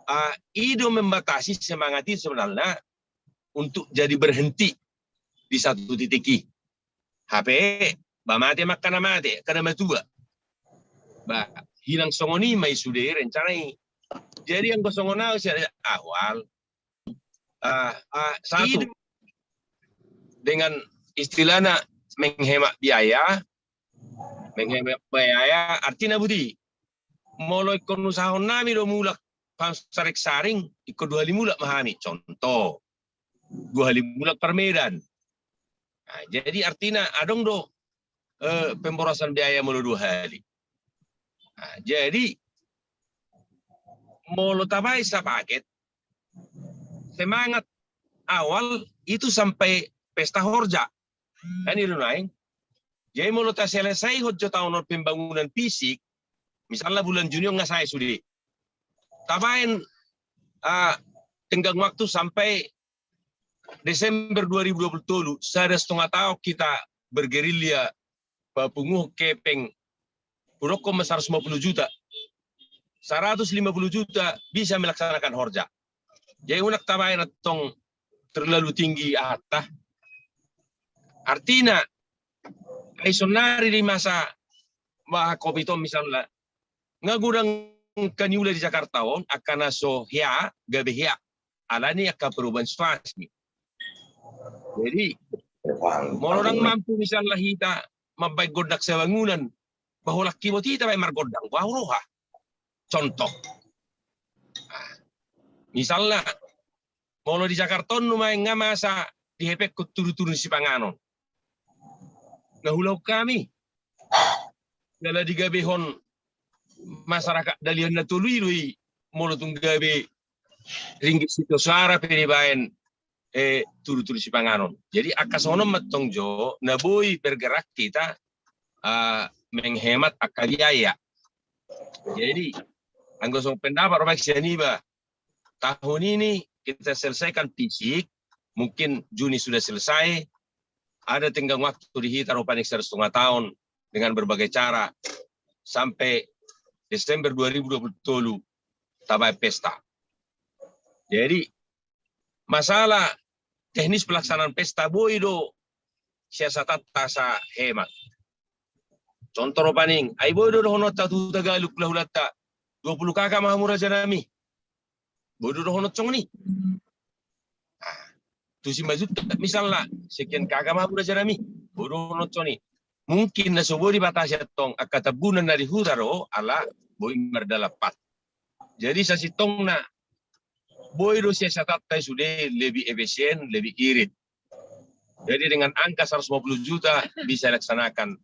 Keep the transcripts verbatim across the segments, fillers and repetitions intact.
Ah, i do membatasi semangat i sebenarna untuk jadi berhenti di satu titik i. Hape ba mate ma angka na mate, angka na matua. Ba hilang songon i ma i sude rencana i. Jadi anggo songon au sian awal, ah, ah, satu, dengan istilahna menghemat biaya, menghemat biaya artina boti. Molo ingkon usahahon nami do mulak pasaring-saring, ingkon dua hali mulak ma hami, contoh. Dua hali mulak par Medan. Nah, jadi artina adong do, eh, pemborosan biaya molo dua hali. Nah, jadi molo tabaen sapaket, semangat awal itu sampai pesta horja. Kan i do nuaeng. Jadi molo taselesai horja taon on pembangunan fisik, misalna bulan Juni on nga sae sude. Tabaen, ah, tenggang waktu sampai Desember dua ribu dua puluh tolu, sada setengah taon kita bergerilya, papunguhon kepeng, hudokkon ma seratus lima puluh juta. Seratus lima puluh juta bisa melaksanakan horja. Jadi unang tabaen antong terlalu tinggi ahanta. Artina, ai sonari di masa baha covid on misalna, nga godang angka niula di Jakarta on, angka na so hea, gabe hea. Alani angka perubahan situasi. Jadi molo ndang mampu misalna hita mambaen gondang sabangunan, ba holan hibot hita baen margondang, ba huroha. Contoh. Nah, misalna molo di Jakarta on nuaeng nga masa dihepekhon tudu-tudu ni sipanganon. Na hulahulahon hami. Jala digabehon masyarakat Dalihan Na Tolu i do i, molo tung gabe ringgit sitio suara pe dibaen, eh, tudu-tudu sipanganon. Jadi angka songon on ma antong jo na boi bergerak kita, ah, menghemat angka biaya. Jadi anggo songon pendapat ropak sian iba, tahun ini kita selesaikan fisik, mungkin Juni sudah selesai, ada tenggang waktu di hita rupani sada setengah taon dengan berbagai cara sampai Desember dua ribu dua puluh tolu tabaen pesta. Jadi masalah teknis pelaksanaan pesta boi do siasatanta asa hemat. Contoh ropaning, ai boi do dohononta tu Tagaluk hulahulanta, dua puluh K K ma hamu rajanami. Boi do dohonon songon i. Ah, tu Simanjuntak misalna, sekian K K ma hamu rajanami. Boi do dohonon songon i. Mungkin na so boi dibatasi antong angka Tambunan na di huta do, ala boi mardalan pat. Jadi sasintongna boi do siasatanta i sude lebih efisien, lebih irit. Jadi dengan angka seratus lima puluh juta bisa dilaksanakan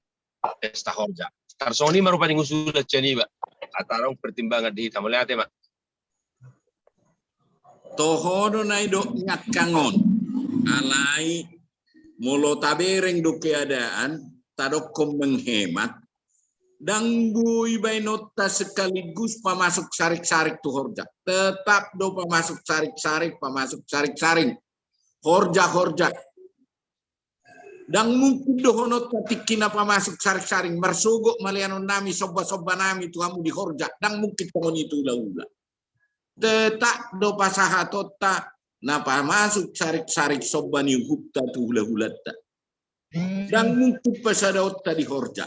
pesta horja. Tarsongon i ma rupani usulan sian iba. Asa adong pertimbangan di hita, mauliate ma. Toho do na i do nyakkang on. Alai molo tabereng do keadaan, tadokkon menghemat, ndang boi baenonta sekaligus pamasuk sarik-sarik tu horja. Tetap do pamasuk sarik-sarik, pamasuk sarik-saring. Horja, horja. Ndang mungkin dohononta tingki na pamasuk sarik-saring, marsogot ma leanon nami, somba-somba nami tu hamu di horja. Ndang mungkin songon i tu hula-hula. Tetap do pasahatonta na pamasuk sarik-sarik somba ni uhumta tu hula-hulanta. Ndang mungkin pasadaonta di horja.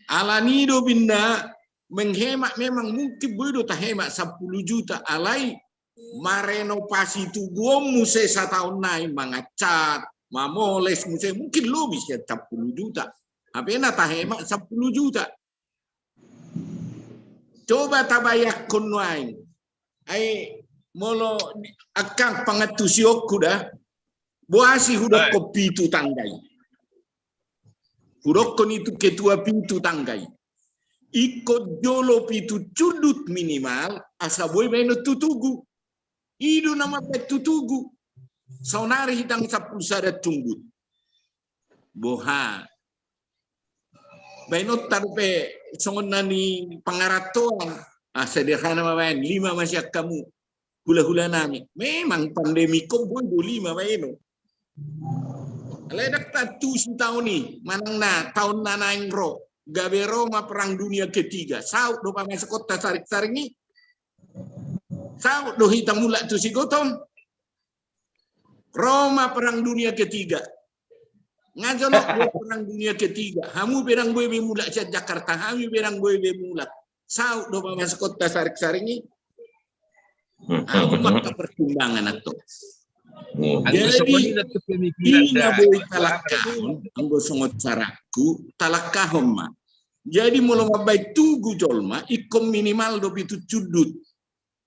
Alani do binda menghemat, memang mungkin boi do tahemat sampulu juta, alai marenovasi tugu on muse sataon nai, mangacat, mamoles muse, mungkin lobi sian sampulu juta. Hape na tahemat sampulu juta. Coba tabayangkon nuaeng. Ai molo angkang pangantusionku da, boasi hudokkon pitu tangga i. Hudokkon i tu ketua pitu tangga i. Ingkon jolo pitu cundut minimal, asa boi baenon tu tugu. I do na mambaen tu tugu. Saonari hita nga sampulu sada cundut. Boha. Baenonta dope songon na ni pangarantoan. Ah, sederhana ma baen, lima ma sian hamu hula-hula nami. Memang pandemi on boi do lima baenon. Alai ndang taantusi taon i, manang na taon na naeng ro, gabe ro ma perang dunia ketiga. Saut do pamasokonta sarik-saring i. Saut do hita mulak tu Sigoton. Ro ma Perang Dunia Ketiga. Nga jonok do Perang Dunia Ketiga. Hamu pe ndang boi be mulak sian Jakarta, hami pe ndang boi be mulak. Saut do pamasuk hita saring-saring i. Au ma angka pertimbangan, Anto. Jadi i na boi talangkahon, anggo songon saranku, talangkahon ma. Jadi molo mambaen tugu jolma, ingkon minimal do pitu hundut.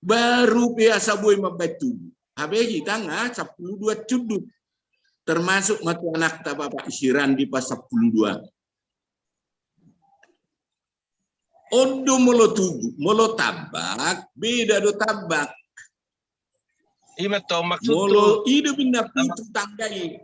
Baru pe asa boi mambaen tugu. Hape hita nga sampulu dua hundut. Termasuk ma tu anakta Bapak si Randi, pas sampulu dua. On do molo tugu, molo tambak, beda do tambak. Ima tong maksudku. Molo i do pinda pitu tangga i.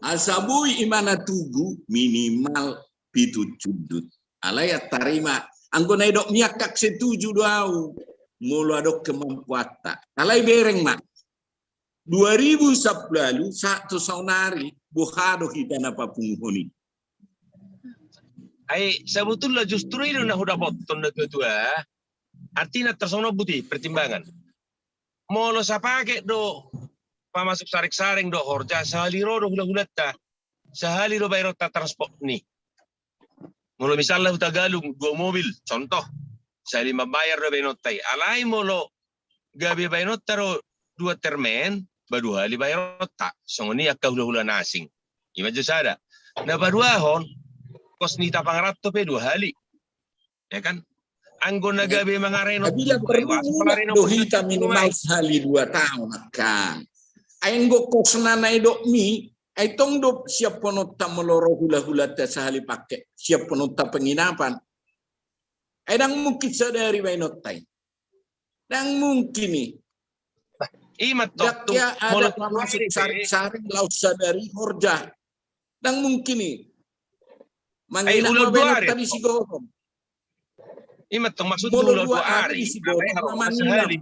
Asa boi imana tugu minimal pitu hundut. Alai antarima, anggo na didok miak, setuju do au. Molo adong kemampuanta. Alai bereng ma. Dua ribu sampulu ualu, sahat tu saonari, boha do hita na papunguhon i. Ai, sabotulna justru i do na hudapothon na tua-tua. Artina tarsongon on buti pertimbangan. Molo sapaket do pamasuk saring-saring dohot horja, sahali ro do hula-hulanta, sahali do baeronta transport ni. Molo misalna huta Galung dua mobil, contoh, sahali mambayar do baenonta i. Alai molo gabe baenonta ro dua termen, ba dua hali baeronta. Songon i angka hula-hula na asing. Ima jo sada. Na paduahon, kos ni hita pangaranto pe dua hali. Ya kan? Anggo na gabe mangareno, tapi na perlu mulak do hita minimal sahali dua taon, kan. Ai anggo kosna na didokmi, ai tong do siaphononta molo ro hula-hulanta sahali pake, siaphononta penginapan. Ai ndang mungkin sadari baenonta i. Ndang mungkin i. Ima tong, ndang tung, ia ada molo pamasuk saring-saring laos sadari horja. Ndang mungkin i. Manginap ma baenonta di Sigoton. Ima tong maksudku, molo dua ari di Sigoton, manginap.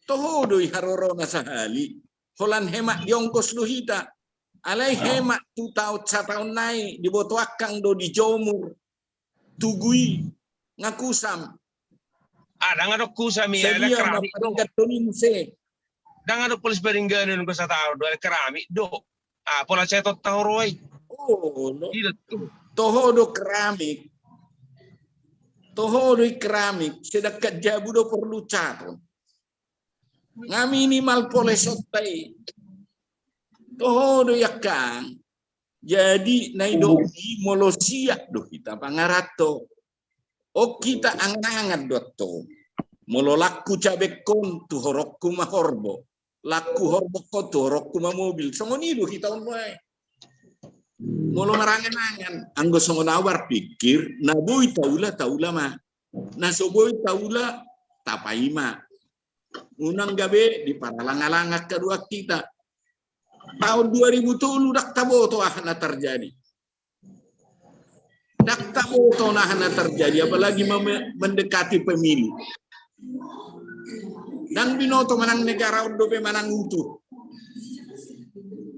Toho do i harorona sahali. Holan hemat di ongkos do hita. Alai hemat tu taon, sataon nai, diboto angkang do dijomur tugu i, nga kusam. Ah, ndang adong kusam i, alai keramik do. Ndang adong polis paringganon anggo sataon do, alai keramik do. Ah, pola cetot taho ro i. Toho do keramik. Toho do i keramik, sedangkan jabu do porlu caton. Nga minimal polesonta i. Toho do i angkang. Jadi na didok i, molo siap do hita pangaranto. On hita angan-angan do antong. Molo langku cabengkon, tu horongku ma horbo. Langku horbo ho, tu horongku ma mobil. Songon i do hita on nuaeng. Molo marangan-angan, anggo songon au marpikir, na boi taula, taula ma. Na so boi taula, tapaima. Unang gabe diparalang-alang angka dua hita. Taon dua ribu tolu ndang taboto aha na tarjadi. Ndang taboto aha na tarjadi, apalagi mendekati pemilu. Ndang binoto manang negara on dope manang utuh.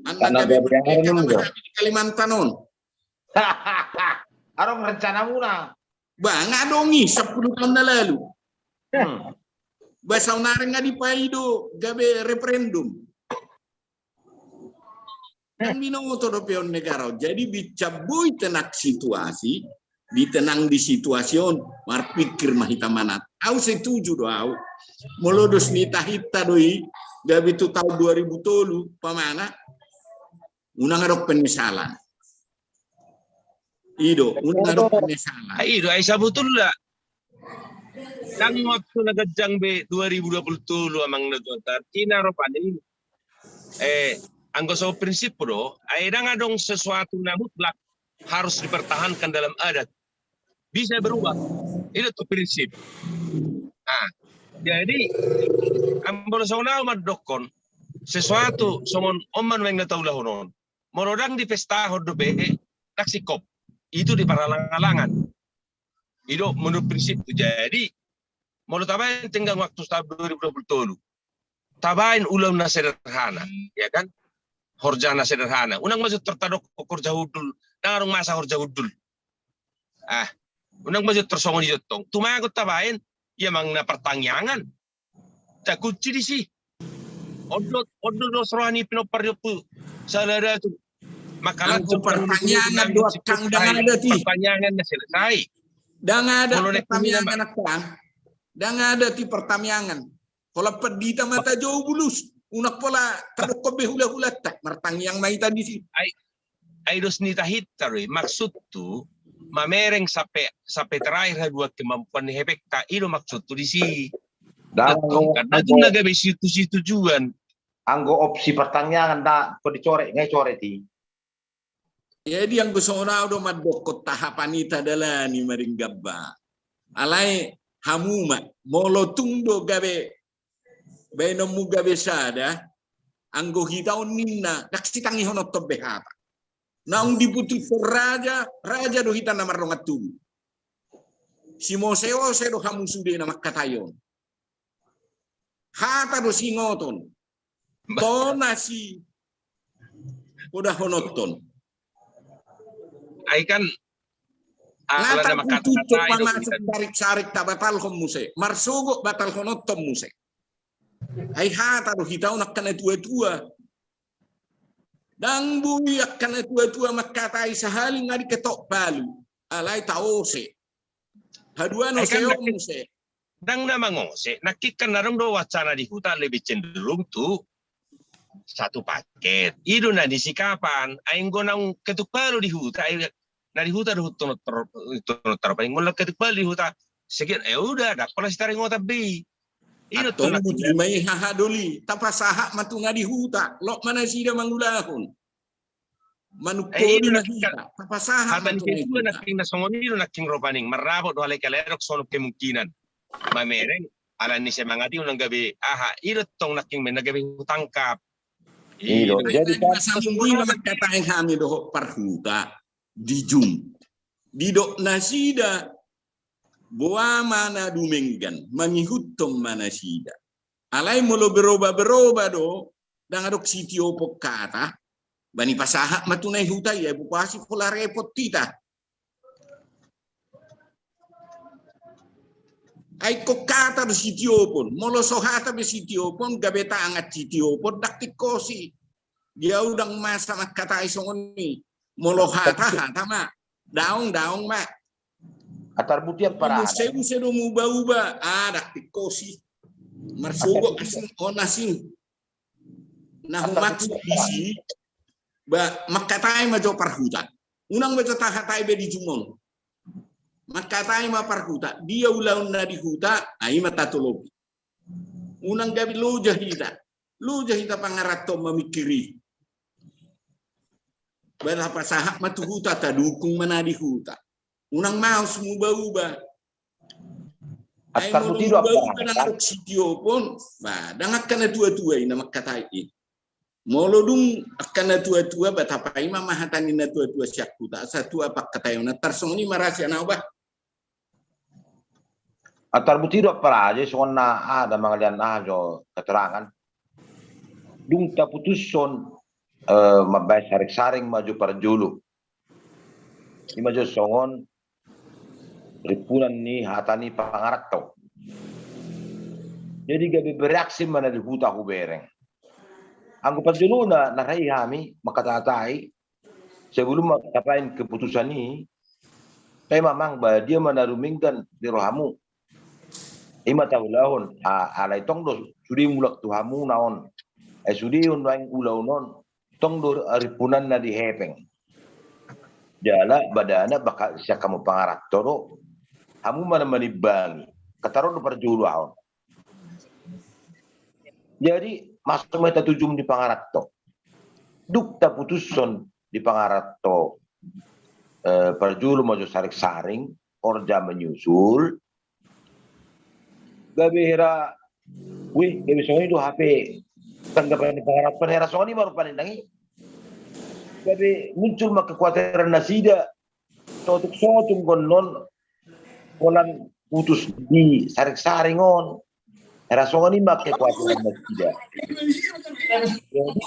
Anna gabe merdeka ma hami di Kalimantan on. Adong rencanamuna? Ba, nga adong i sampulu taon na lalu. Ba saonari nga dipaido gabe referendum. Ndang binoto dope on negara on. Jadi bincang boi tenang situasi, di tenang di situasi on, marpikir ma hita manat. Au setuju do au. Molo dos ni tahinta do i, gabe tu taon dua ribu tolu, pamana, unang adong penyesalan. I do, unang adong penyesalan. I do, ai sabotulna. Kan waktu na ganjang be dua ribu dua puluh tolu amang na tuanta, artina rupani. Eh, anggo so prinsipku do, ai ndang adong sesuatu na mutlak harus dipertahankan dalam adat. Bisa berubah. I do tu prinsip. Nah, jadi, molo songon au mandokkon, sesuatu songon on ma nuaeng na taulahon on. Molo ndang dipestahon dope, ndang singkop. Itu diparalang-alangan. I do menurut prinsipku. Jadi, molo tabaen tenggang waktu tahun dua ribu dua puluh tolu, tabaen ulaon na sederhana, ya kan? Horja na sederhana. Unang maksud tertadok horja hundul. Ndang adong masa horja hundul. Ah, Unang ma jo tarsongon i jo tong. Tumagon tabaen, ia manang na partangiangan. Takunci disi. On do, on do dos roha ni pinompar ni ompu sada tu. Maka langsung partangiangan do, angkang, ndang ada ti. Partangiangan na selesai. Ndang ada partangiangan, angkang. Ndang ada ti partangiangan. Holan pandita ma tajou bulus. Unang pola tadokkon be hulahulanta. Martangiang ma hita disi. Ai, ai dos ni tahinta do i, maksudhu mamereng sampe, sampe terakhir haduan kemampuan ni hepengta, i do maksudhu disi. Ndang, anggo, anggo na gabe situ-situjuan. Anggo opsi partangiangan da, ko dicoret, ngai coret i. Jadi anggo songon au do mandokkon tahapan i tadalani maringgamba. Alai hamu ma, molo tung do gabe baenonmu gabe sada, anggo hita on ninna, ndang sitangihononhon be hata. Naung diputushon raja, raja do hita na mardongan tubu. Simoseose do hamu sude na mangkatai on. Hata do siingoton. Tona sipodahononhon. Ai kan, ala na mangkatai on, pamasuk, sarik-sarik tabatalhon muse. Marsogot batalhononhon muse. Ai hata do hita on angka na tua-tua. Ndang boi angka na tua-tua mangkatai sahali nga diketok palu. Alai taose. Haduan ose on muse. Ndang na mangose, nangkin kan adong do wacana di huta lebih cenderung tu satu paket. I do na disikapan, ai anggo naung ketuk palu di huta, ai na di huta do huttonot tor-, huttonot tor-, paling molo ketuk palu di huta, sekian, eh udah, ndang pola sitaringotan be i. I do tong, molo tung i ma i haha doli, tapasahat ma tu na di huta, lot ma nasida mangulahon. Manungkoli na hita, tapasahat ma tu na di huta. Nangkin na songon i do nangkin ropaning, marrapot do halai, alai adong songon kemungkinan mamereng, ala ni semangat i unang gabe aha, i do tong nangkin na gabe hutangkap. I do. Jadi kan, saminggu i na mangkatai hami dohot parhuta di Jum. Didok nasida, boha ma na dumenggan, mangihuthon ma nasida. Alai molo beroba-beroba do, ndang adong sitiopon hata, bani pasahat ma tu na di huta i, ai boha si pola repot hita. Ai ingkon hata do sitiopon, molo so hata be sitiopon, gabe tangan sitiopon, ndang tingkos i. Dia udang masa mangkatai songon i. Molo hata, hata ma. Daong, daong ma. Atar buti apa ra? Muse, muse do muba-uba. Ah, ndang tingkos i. Marsogot asing, on asing. Na humaksud disi, ba, mangkatai ma jo parhuta. Unang ma jo tahatai be di Jum on. Mangkatai ma parhuta. Dia ulaonna di huta, ai ma tatolopi. Unang gabe loja hita. Loja hita pangaranto mamingkiri. Ba tapasahat ma tu huta, tadukung ma na di huta. Unang maos muba-uba. Ai molo muba-uba ndang adong sitiopon, ba, ndang angka na tua-tua i na mangkatai i. Molo dung angka na tua-tua, ba, tapaima ma hata ni na tua-tua sian huta, asa tua pangkataion, tarsongon i ma rasia na oba. Atar buti do apa ra, jadi songon na, ah, da mangalian, ah, jo keterangan. Dung taputushon, eh, mambaen saring-saring ma jo parjolo. I ma jo songon rimpunan ni hata ni pangaranto. Jadi gabe bereaksi ma na di huta hubereng. Anggo parjolona na rai hami mangkatatai, sebelum ma tabaen keputusan i, tai ma amang ba dia ma na dumenggan di rohamu. I ma taulahon, a-, alai tong do sude mulak tu hamu na on. Ai sude on naeng ulaon on. Tong do rimpunanna di hepeng. Jala badana bakal sian hamu pangaranto do. Hamu ma na manimbangi. Kataron do parjolo on. Jadi, masuk ma hita tu Jum di pangaranto. Dung taputushon di pangaranto, eh, parjolo ma jo saring-saring, horja menyusul. Gabe hera, weh, gabe songon i do hape tanggapan ni pangaranto, hera songon i ma rupani ndang i. Gabe muncul ma kekuatan nasida, sotung-sotung gondon, holan putus di saring-saring on. Hera songon i ma kekuatan nasida. Jadi,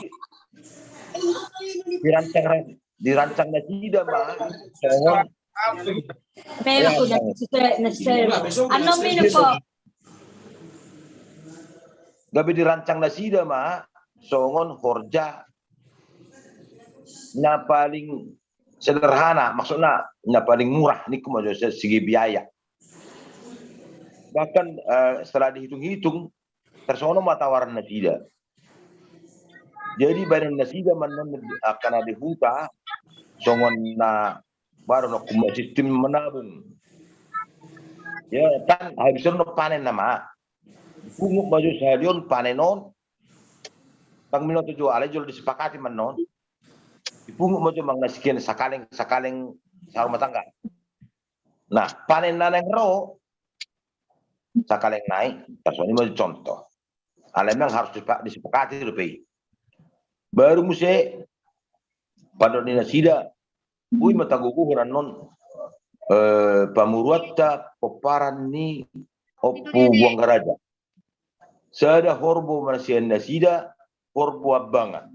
dirancang, dirancang nasida ma songon Gabe dirancang nasida ma songon horja na paling sederhana, maksudna na paling murah, ningku ma jo segi biaya. Bahkan setelah dihitung-hitung, tarsongon on ma tawaran nasida. Jadi baenon nasida ma annon angka na di huta, songon na baru na hukum sistem menabung. Ya kan, habis on panen nama. Pungut ma jo sahali on panen on. Tang minoto jo alai jolo disepakati ma annon. Dipungut ma jo manang na sekian sakaleng, sakaleng sarumah tangga. Nah, panen na naeng ro sakaleng nai, tarsongon i ma jo contoh. Alai memang harus disepakati dope i. Baru muse pandok ni nasida, boi ma tagogohon annon pamuruanta pomparan ni Ompu Buanggaraja. Sada horbo ma sian nasida, horbo Ambangan.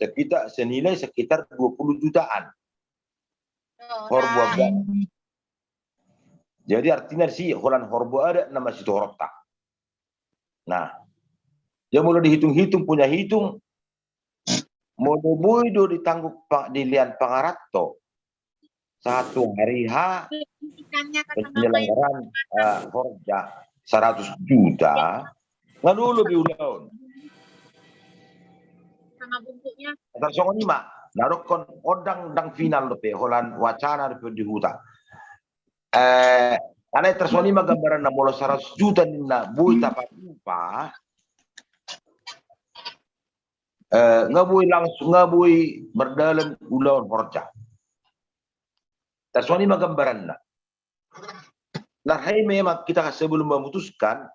Sekitar, senilai sekitar dua puluh jutaan. Horbo Ambangan. Jadi artina disi holan horbo adat nama situhoronta. Nah, jadi molo dihitung-hitung, punya hitung, molo boi do ditanggung di lian pangaranto satu hari H penyelenggaraan horja saratus juta, nga dulu be ulaon. Tarsongon i ma na dokkon, ondang ndang final dope, holan wacana dope di huta. Alai tarsongon i ma gambaranna, molo saratus juta ninna boi tapatupa, nga boi langsung, nga boi mardalan ulaon horja. Tarsongon i ma gambaranna. Nah, hai memang kita sebelum memutuskan,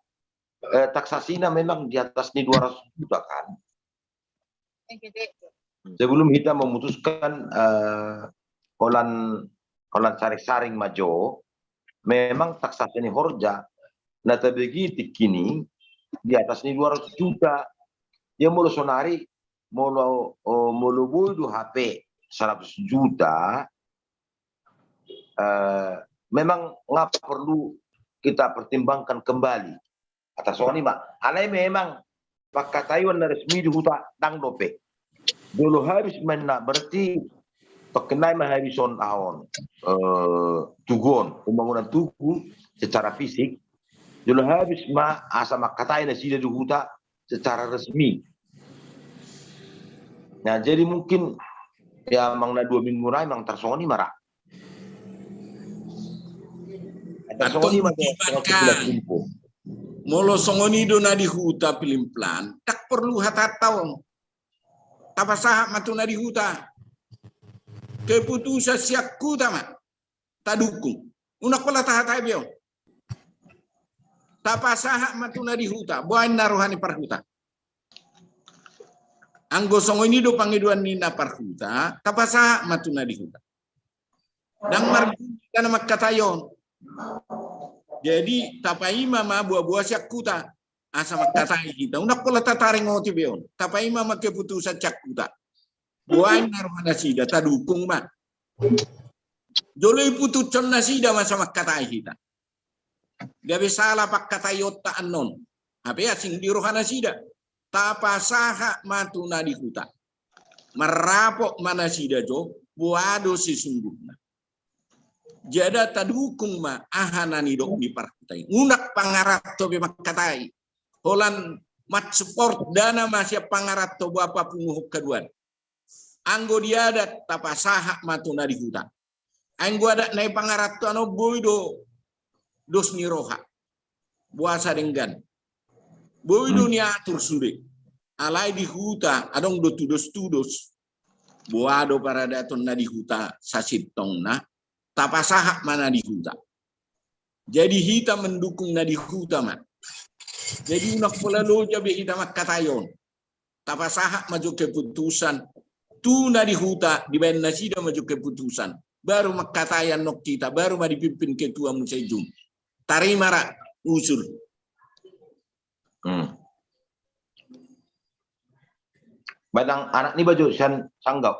taksasina memang di atas ni dua ratus juta kan. Sebelum kita memutuskan holan, holan saring-saring ma jo, memang taksasa ni horja na tabege tingkina di atas ni dua ratus juta. Ia molo sonari, molo, molo boi do hape saratus juta, memang nga perlu kita pertimbangkan kembali. Tarsongon i ma. Alai memang pangkataion na resmi di huta ndang dope. Jolo habis ma ninna, berarti tokkinnai ma habis on aha on, tugu on, pembangunan tugu secara fisik. Jolo habis ma asa mangkatai nasida di huta secara resmi. Nah, jadi mungkin ya manang na dua minggu nai manang tarsongon i ma ra. Tarsongon i ma. Molo songon i do na di huta Pilimplan, ndang porlu hatahata on. Tapasahat ma tu na di huta. Keputusan sian huta ma. Tadukung. Unang pola tahatai be on. Tapasahat ma tu na di huta, boha ninna roha ni parhuta. Anggo songon i do pangidoan ni na parhuta, tapasahat ma tu na di huta. Ndang marguna hita na mangkatai on. Jadi tapaima ma boa-boa sian huta. Asa mangkatai hita. Unang pola tataringoti be on. Tapaima ma keputusan sian huta. Boha ninna roha nasida, tadukung ma. Jolo diputushon nasida ma asa mangkatai hita. Gabe sala pangkataionta annon. Hape asing di roha nasida. Tapasahat ma tu na di huta. Marrapot ma nasida jo, boha do sesungguhna. Jala tadukung ma aha na nidok ni parhuta i. Unang pangaranto be mangkatai. Holan mansupport dana ma sian pangaranto boha papunguhon haduan. Anggo di adat tapasahat ma tu na di huta. Anggo adat na di pangaranto annon boi do dos ni roha. Boasa denggan. Boi do niatur sude. Alai di huta adong do tudos-tudos. Boha do paradaton na di huta sasintongna. Tapasahat ma na di huta. Jadi hita mendukung na di huta ma. Jadi unang pola loja be hita mangkatai on. Tapasahat ma jo keputusan tu na di huta, dibaen nasida ma jo keputusan. Baru mangkatai annon hita, baru ma dipimpin ketua musejum. Tarima ra usul. Hmm. Batang anak ni bajo sian Sanggau.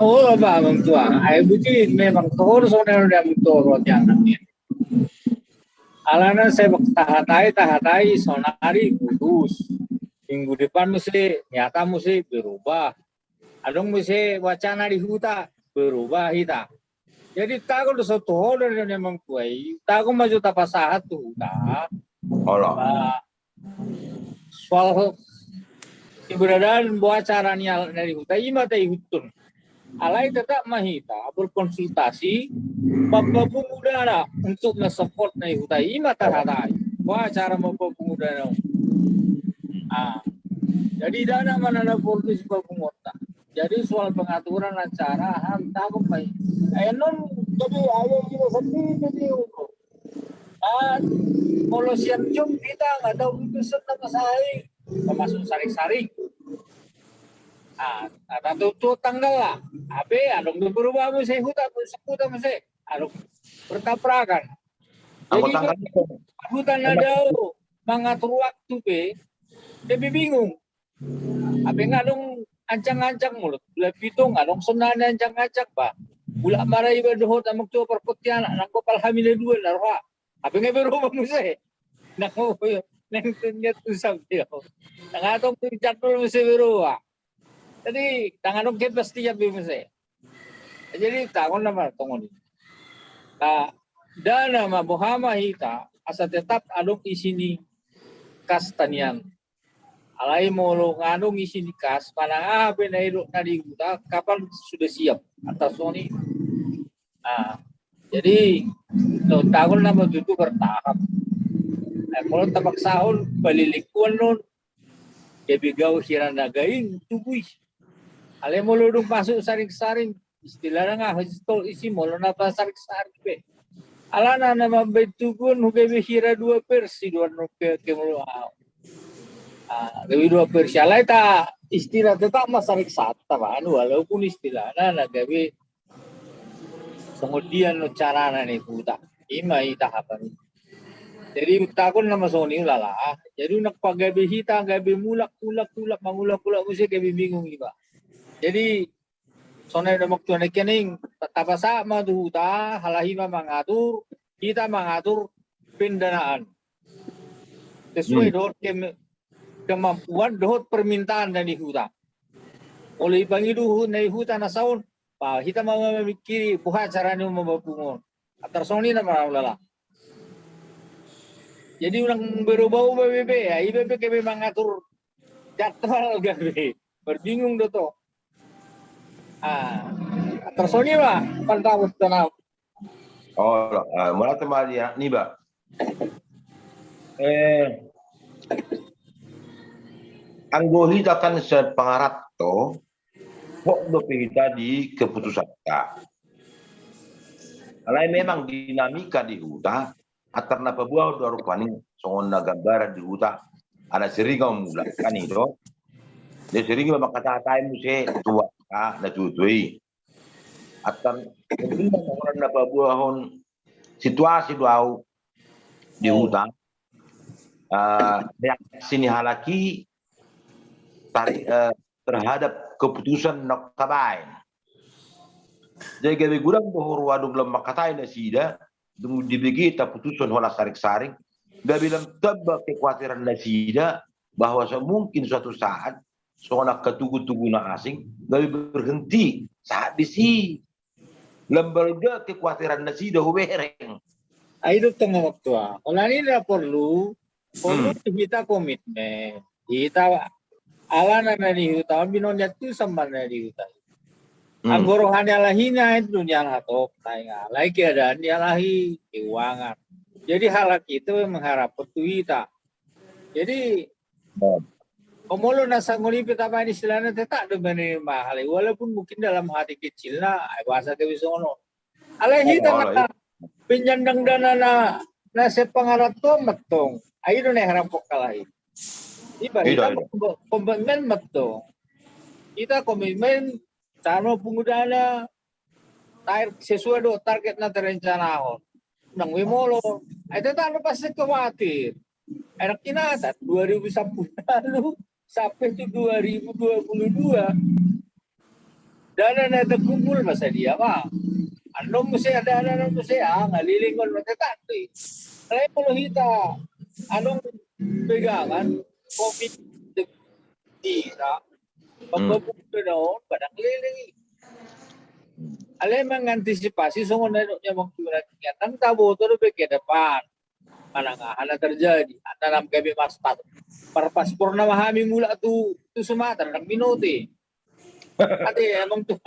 Oh, ba, amang tua. Ai buti memang toho do sonari amang tua roti anak ni. Alana sai bak tahatai, tahatai, sonari putus. Minggu depan muse, nyata muse, berubah. Adong muse wacana di huta, berubah hita. Jadi tagon do so toho do ni amang tua i, tagon ma jo tapasahat tu huta. Olo. Ba, soal keberadaan boha cara ni halak na di huta, ima taihuthon. Alai tetap ma hita berkonsultasi, mambahen dana untuk mensupport na di huta, ima tahatai. Boha cara mambahen dana. Ah, jadi dana ma na porlu sipapunguanta. Jadi soal pengaturan acara, ham, tagon ma i. Eh, non, jadi ayo kita sendiri, jadi umur. Ah, molo sian jom hita nggak tahu itu senang saya. Termasuk saring-saring. Ah, ada tutu tanggal lah. Abe, adong do berubah muse huta, muse huta muse. Adong bertabrakan. Jadi, anggo tanggal itu, huta na dao mangatur waktu pe, lebih bingung. Abe nga adong ancang-ancang molo. Bulan pitu nga adong sonari ancang-ancang ba. Bulan mara iba dohot amang tua parpoti anak, nanggo palhami na dua na roha. Abe nga berubah muse. Nang, nang tu niat tu sampe. Nang adong tu jadwal muse berubah. Jadi, tangan adong kepastian be muse. Jadi, tagon nama tongon. Nah, dana ma boha ma hita, asa tetap adong isi ni kas tanian. Alai molo nga adong isi ni kas, manang aha pe na didok na di huta, kapan sudah siap? Atau soni. Ah, jadi, no, tagon nama tutu bertahap. Eh, molo tapaksahon, balilingkuan non, gabe gau hira na gaing tubu i. Alai molo dung masuk saring-saring, istilahna nga histol isi molo na pasaring-saring pe. Alana na mambaen tubu on gabe hira dua versi do annon pe, ke molo au. Ah, gabe dua versi. Alai ta istilah tetap ma saring sata ba, anu, walaupun istilahna na gabe songon dia no carana ni huta. Ima i tahapan i. Jadi tagon nama songon i ulala. Jadi unang pagabe hita, gabe mulak, ulak, ulak, mangulak, ulak, muse gabe bingung iba. Jadi songon i do amang tua na kening, tapasahat ma tu huta, halak i ma mangatur, hita mangatur pendanaan. Sesuai dohot ke-, kemampuan dohot permintaan na di huta. Molo dipangido huta na di huta na saon, ba hita ma mamikiri boha cara ni mambahen on. Antar songon i nama ulala. Jadi unang berubah-ubah be, be, ya, iba be gabe mangatur jadwal gabe. Berbingung do to. Ah, antar songon i ma, pandapot tanau. Oh, ah, mauliate ma di niba. Eh, anggo hita kan sepangaranto, hot dope hita di keputusanta. Alai memang dinamika di huta, antar na paboa do rupani songon na gambaran di huta, ala sering au mulak kan i do. Dia sering ma mangkatatai muse tua, ah, na tuatua i. Antar, mungkin na paboahon situasi do au di huta. Ah, reaksi ni halak i tari-, eh, terhadap keputusan na tabaen. Jadi gabe godang do huroha dung lam mangkatai nasida, dung dibege taputushon holan saring-saring, gabe lam tamba kekuatiran nasida bahwa so-, mungkin suatu saat songon angka tugu-tugu na asing gabe berhenti sahat disi. Lam balga kekuatiran nasida hubereng. Ai do tong amang tua. Holan i na porlu, porlu hita komitmen. Hita alana na di huta on, binonian tu sama na di huta. Anggo roha ni halak i na i dunia na hatop, na i nga alai keadaan ni halak i, keuangan. Jadi halak i tu mengharapkan tu hita. Jadi, oh, molo na songon i pe tabaen istilahna tetap do menerima hal i, walaupun mungkin dalam hati kecilna, ai boasa gabe songon on. Alai hita na penyandang dana na, na sepangaranto ma tong. Ai do na harapkon halak i. Iba hita komitmen ma tong. Hita komitmen, cara pungu dana, tar-, sesuai do target na terencanahon. Nang be molo, ai tetap do pasti khawatir. Enak inatan, dua ribu sampulu lalu sampai tu dua ribu dua puluh dua. Dana na terkumpul masa dia ma. Annon muse dana na muse ah, nga leleng on mate tati. Alai molo hita adong pegangan, komit hita, pembangunan on padang leleng i. Alai mengantisipasi songon na dok nia mangkurat ingatan taboto dope ke depan. Manang aha na terjadi, anna nang gabe mas pas, marpaspor nama hami mulak tu, tu Sumatera, nang minote. Ate emang tu,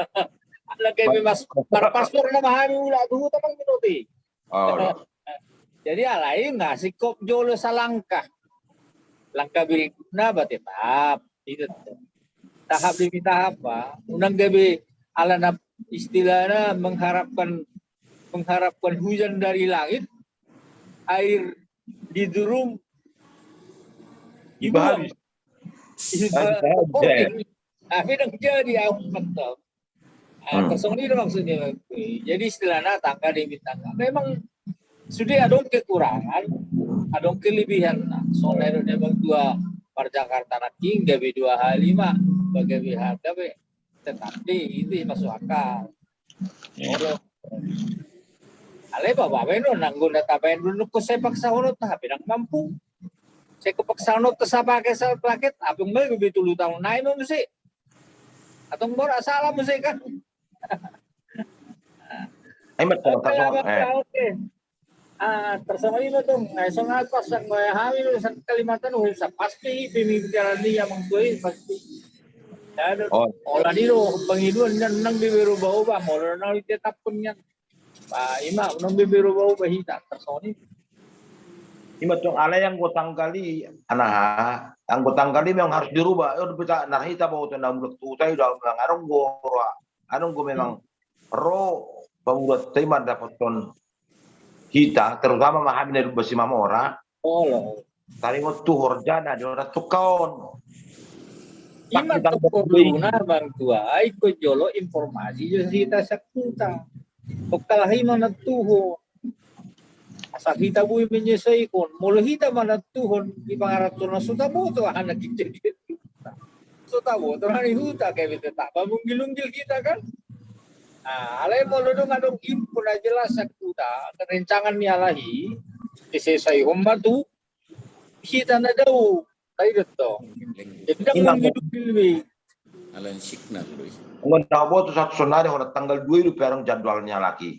anna gabe mas, marpaspor nama hami mulak tu huta nang minote. Jadi alai nga singkop jolo salangkah. Langkah berikutna ba tetap. Tahap demi tahap ba. Unang gabe alana istilahna mengharapkan, mengharapkan hujan dari langit, air di durum dibuang. Tapi nang jadi au mantap. Nah, songon i do maksudna. Jadi istilahna tangga demi tangga. Memang sude adong kekurangan, adong kelebihan. Nah, songon na dok ni amang tua par Jakarta nangkin gabe dua hali ma, gabe harga be. Tetap di itu masuk akal. Alai bapak beno nanggo na tabaen dulu ko sai paksahononta hape nang mampu. Sai ko paksahononta sapake sapake, apung mai gabe tolu taon nai ma muse. Atong borat salah muse kan. Ai mat kalau tak oke. Ah, tersongon i ma tong. Ai songon pas sang hami do sang Kalimantan, oh, sa pasti pemikiran dia mangkoi pasti. Ola ni do pangiduan nang di berubah-ubah, molo nang ditetapkan nian. Ba ima nang di berubah-ubah hita tersongon i. Ima tong alai anggo tanggal i, anaha, anggo tanggal i memang harus dirubah. Yo dope ta na hita baoto na mulak tu huta i do memang adong go roa, adong go memang ro pamurat ta i mandapothon hita, terutama ma hami na di Simamora. Taringot tu horja na di orang tukka on. Ima tong porluna bang tua, ai ko jolo informasi jo hita sian huta. Tongkal hita manantuhon. Asal hita boi menyesuaikan. Molo hita manantuhon di pangaranto na so taboto aha na kejadian. So taboto na ni huta gabe tetap manggilunggil hita kan. Nah, alai molo dung adong info na jelas sian huta, rencangan ni alai i, disesuaihon ma tu hita na dao, tai do tong. Jadi dang manggilunggil be. Alai signal do i. Anggo na boto satu sonari holan tanggal dua i dope adong jadwal ni alai i.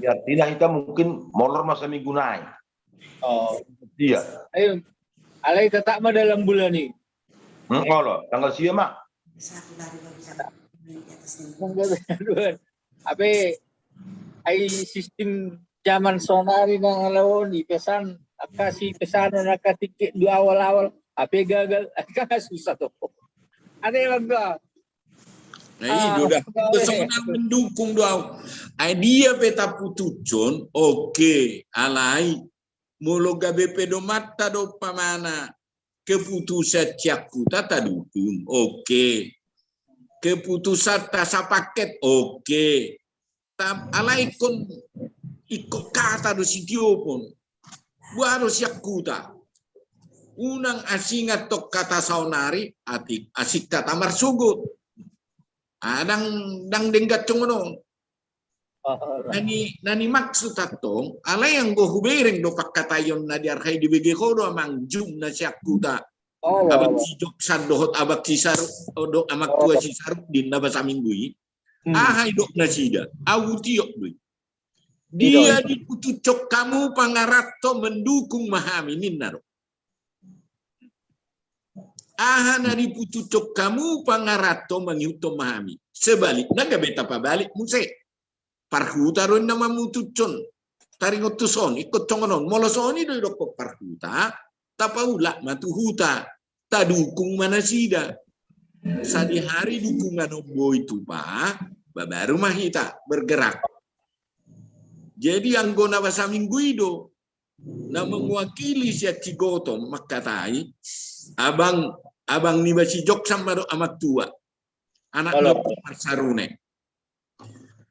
Artina hita mungkin molor ma saminggu nai. Oh. Iya. Ayo. Alai tetap ma dalam bulan i. Hmm, olo, tanggal sia ma. Hape ai sistem zaman sonari na laho ni pesan, angka si pesanon angka tiket di awal-awal, hape gagal, angka susah tong. Ate bang tua. Nah, i do da. Songon mendukung do au. Ai dia pe taputushon, oke, alai molo gabe pedomanta do umpamana keputusan sian huta tadukung, oke. Keputusanta sapaket, oke. Alai ingkon, ingkon hata do sitiopon. Boha do sian huta? Unang asing antong hata saonari, atik asing hata marsogot. Adang, dang denggan songon on. Na ni, na ni maksud antong, alai anggo hubereng do pangkataion na di arhai dibege ho do amang jum na sian huta. Abang si Joksan dohot abang si Saru, dohot amang tua si Sarudin na ba saminggu i. Aha didok nasida? Au tiop do i. Dia diputushon hamu pangaranto mendukung ma hami ninna do. Aha na diputushon hamu pangaranto mangihuthon ma hami? Sebalikna gabe tapabalik muse. Parhuta do inna mamutushon. Taringot tu son i, ingkon songon on. Molo son i do didokkon parhuta, tapaulak ma tu huta. Tadukung ma nasida. Sadihari dukungan on boi tupa, baru ma hita bergerak. Jadi anggo na ba saminggu i do, na mewakili sian Cigoton mangkatai, abang, abang ni ba si Joksan ma do amang tua. Anak ni Ompu Marsarune.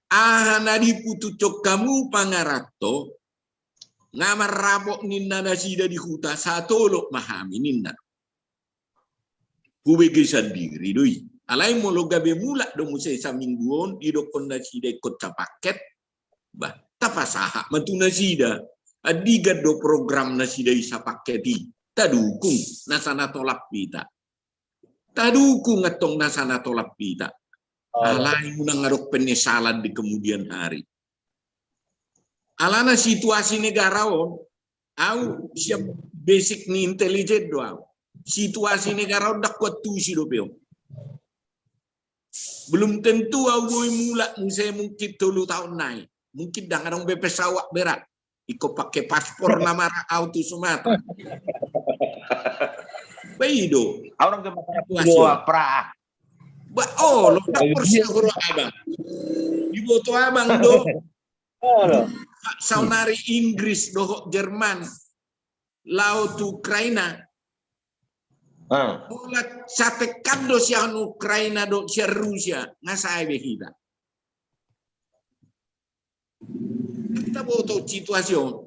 Aha na diputushon hamu pangaranto, nga marrapot ninna nasida di huta, satolop ma hami ninna. Hubege sandiri do i. Alai molo gabe mulak do muse saminggu on, didokkon nasida ingkon sapaket, bah, tapasahat ma tu nasida. Andigan do program nasida i sapaket i? Tadukung nasa na tolap hita. Tadukung antong nasa na tolap hita. Alai unang adong penyesalan di kemudian hari. Alana situasi negara on, au siap basic ni intelijen do au. Situasi negara on ndang kuantusi dope on. Belum tentu au boi mulak muse mungkin tolu taon nai. Mungkin ndang adong be pesawat berat. Ingkon pake paspor na marhak au tu Sumatera. Ba i do. Au nang ke masalah situasi. Pra. Ba olo, ndang porsea huroha abang. Diboto abang do. Olo. Saonari Inggris dohot Jerman laho tu Ukraina. Molo satekan do sian Ukraina dohot sian Rusia, nga sae be hita. Taboto situasi on.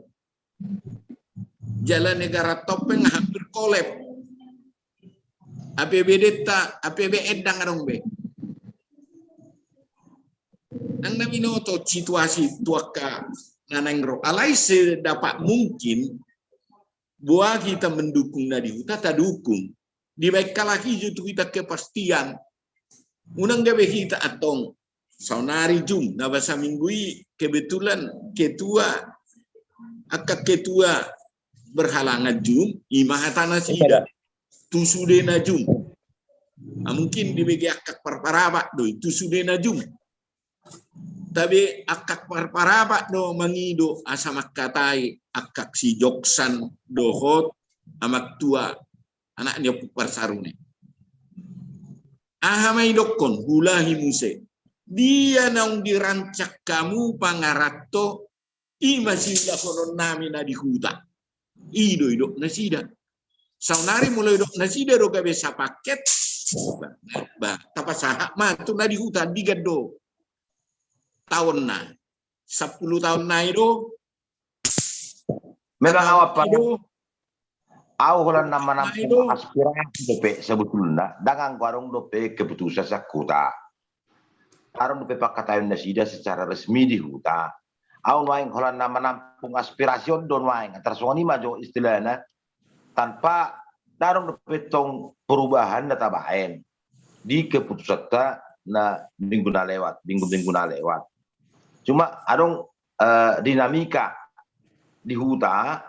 Jala negara topeng hampir kolep. A P B D ta, A P B N ndang adong be. Nang na binoto situasi tu angka na naeng ro. Alai sedapat mungkin, boha hita mendukung na di huta, tadukung. Dibaen halak i jo tu hita kepastian. Unang gabe hita antong saonari jum, na ba saminggu i kebetulan ketua, angka ketua berhalangan jum, i ma hata nasida. Tu sudena jum. Ah, mungkin dibege angka parparabat do i, tu sudena jum. Tabe angka parparabat do mangido asa mangkatai angka si Joksan dohot Amang Tua, anak ni Ompu Parsarune. Aha ma idokkon, hulahi muse. Dia naung dirancang hamu pangaranto, i ma siulahononnami na di huta. I do idok nasida. Saonari molo idok nasida do gabe sapaket, ba, ba, tapasahat ma tu na di huta, andigan do taonna. Sampulu taon nai do. Memang au apa do. Au holan na manampung aspirasi dope sebetulna, ndang anggo adong dope keputusan sian huta. Adong dope pangkataion nasida secara resmi di huta. Au nuaeng holan na manampung aspirasi on do nuaeng, antar songon i ma jo istilahna. Tanpa, ndang adong dope tong perubahan na tabaen di keputusanta na minggu na lewat, minggu-minggu na lewat. Cuma adong, eh, dinamika di huta,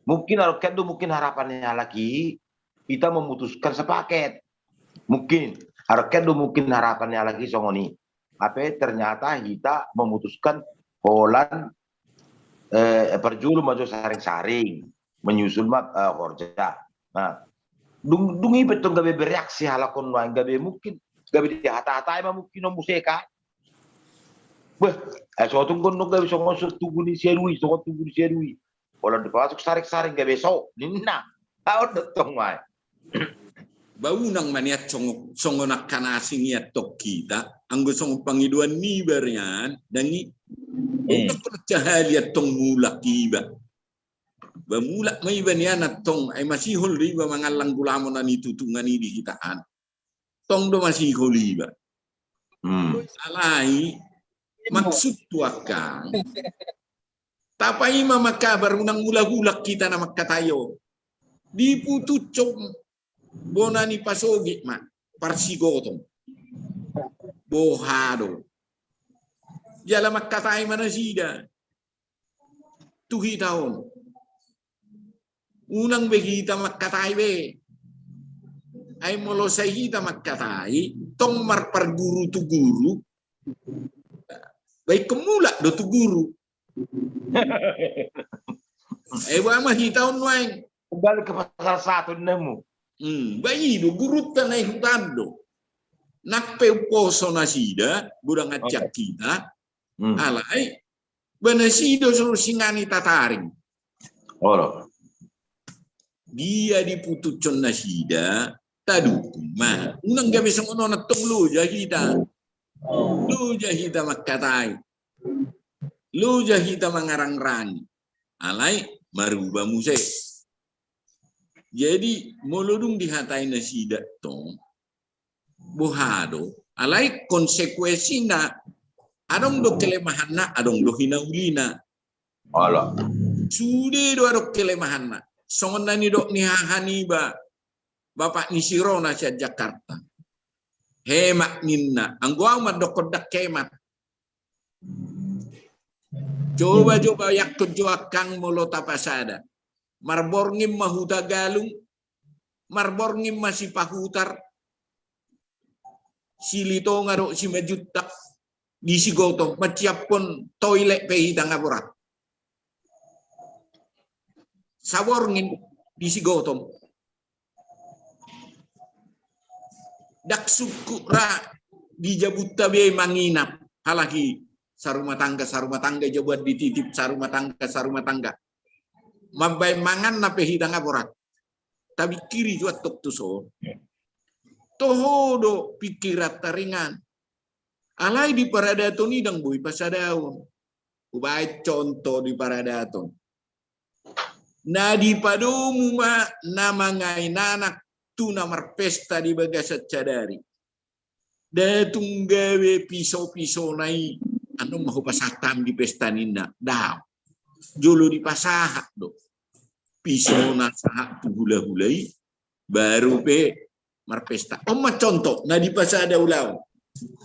mungkin adong kan do mungkin harapan ni halak i, hita memutuskan sepaket. Mungkin adong kan do mungkin harapan ni halak i songon i. Hape ternyata hita memutuskan holan, eh, parjolo ma jo saring-saring, menyusul ma, eh, horja. Nah, dung, dung i pe tong gabe bereaksi halak on nuaeng, gabe mungkin, gabe dihata-hatai ma mungkin on muse kan. Beh, eh, so tung gondong gabe songon so tugu ni si Adui, songon tugu ni si Adui. Holan dipamasuk saring-saring gabe so, ninna. Taon do tong nuaeng. Ba unang ma nian songon, songon angka na asing i antong hita, anggo songon pangidoan niba nian, ndang i. Ba unang ma nian sahali antong mulak iba. Ba mulak ma iba nian antong, ai masihol do iba mangallang gulamo na nitutungan i di hita an. Tong do masihol iba. Hmm. Alai, maksudhu angka. Tapaima ma kabar, unang mulak-ulak hita na mangkatai on. Diputushon bona ni pasogit ma, parsigotong. Boha do. Jala mangkatai ma nasida. Tu hita on. Unang be hita mangkatai be. Ai molo sai hita mangkatai, tong marparguru tu guru. Ba ingkon mulak do tu guru. Eh, boha ma hita on nuaeng. Kembali ke pasal satu nemu. Hmm, ba i do gurunta na i huta do. Nang pe umposo nasida, godang ancian hita. Hmm. Alai, ba nasida so singani tataring. Olo. Dia diputushon nasida, tadukung ma. Unang gabe songon on antong loja hita. Loja hita mangkatai. Loja hita mangarangrangi. Alai, maruba muse. Jadi, molo dung dihatai nasida tong, Boha do? Alai konsekuensina, adong do kelemahanna, adong do hinaulina. Ala. Sude do adong kelemahanna. Songon na nidok ni hahaniba, bapak ni si Rona sian Jakarta. Hemat ninna, anggo au mandokkon ndang hemat. Coba-coba yakkon jo angkang molo tapasada. Marborngin ma Hutagalung, marborngin ma Sipahutar, Silitonga dohot Simanjuntak, di Sigotom, mansihapon toilet pe hita nga borat. Saborngin di Sigotom. Ndang sungkun ra di jabunta be manginap, halak i sarumah tangga, sarumah tangga, jabuan dititip, sarumah tangga, sarumah tangga. Mambaen manganna pe hita nga borat. Tapingkiri jo antong tuson. Toho do pingkiranta ringan. Alai di paradaton i ndang boi pasadaon. Hubaen contoh di paradaton. Na dipadomu ma na mangain anak tu na marpesta di bagasan sadari. Nda tung gabe piso-pisona i, annon ma hupasahat hami di pesta ninna. Daong. Jolo dipasahat do pisona sahat tu hula-hula i, baru pe marpesta. On ma contoh na dipasada ulaon.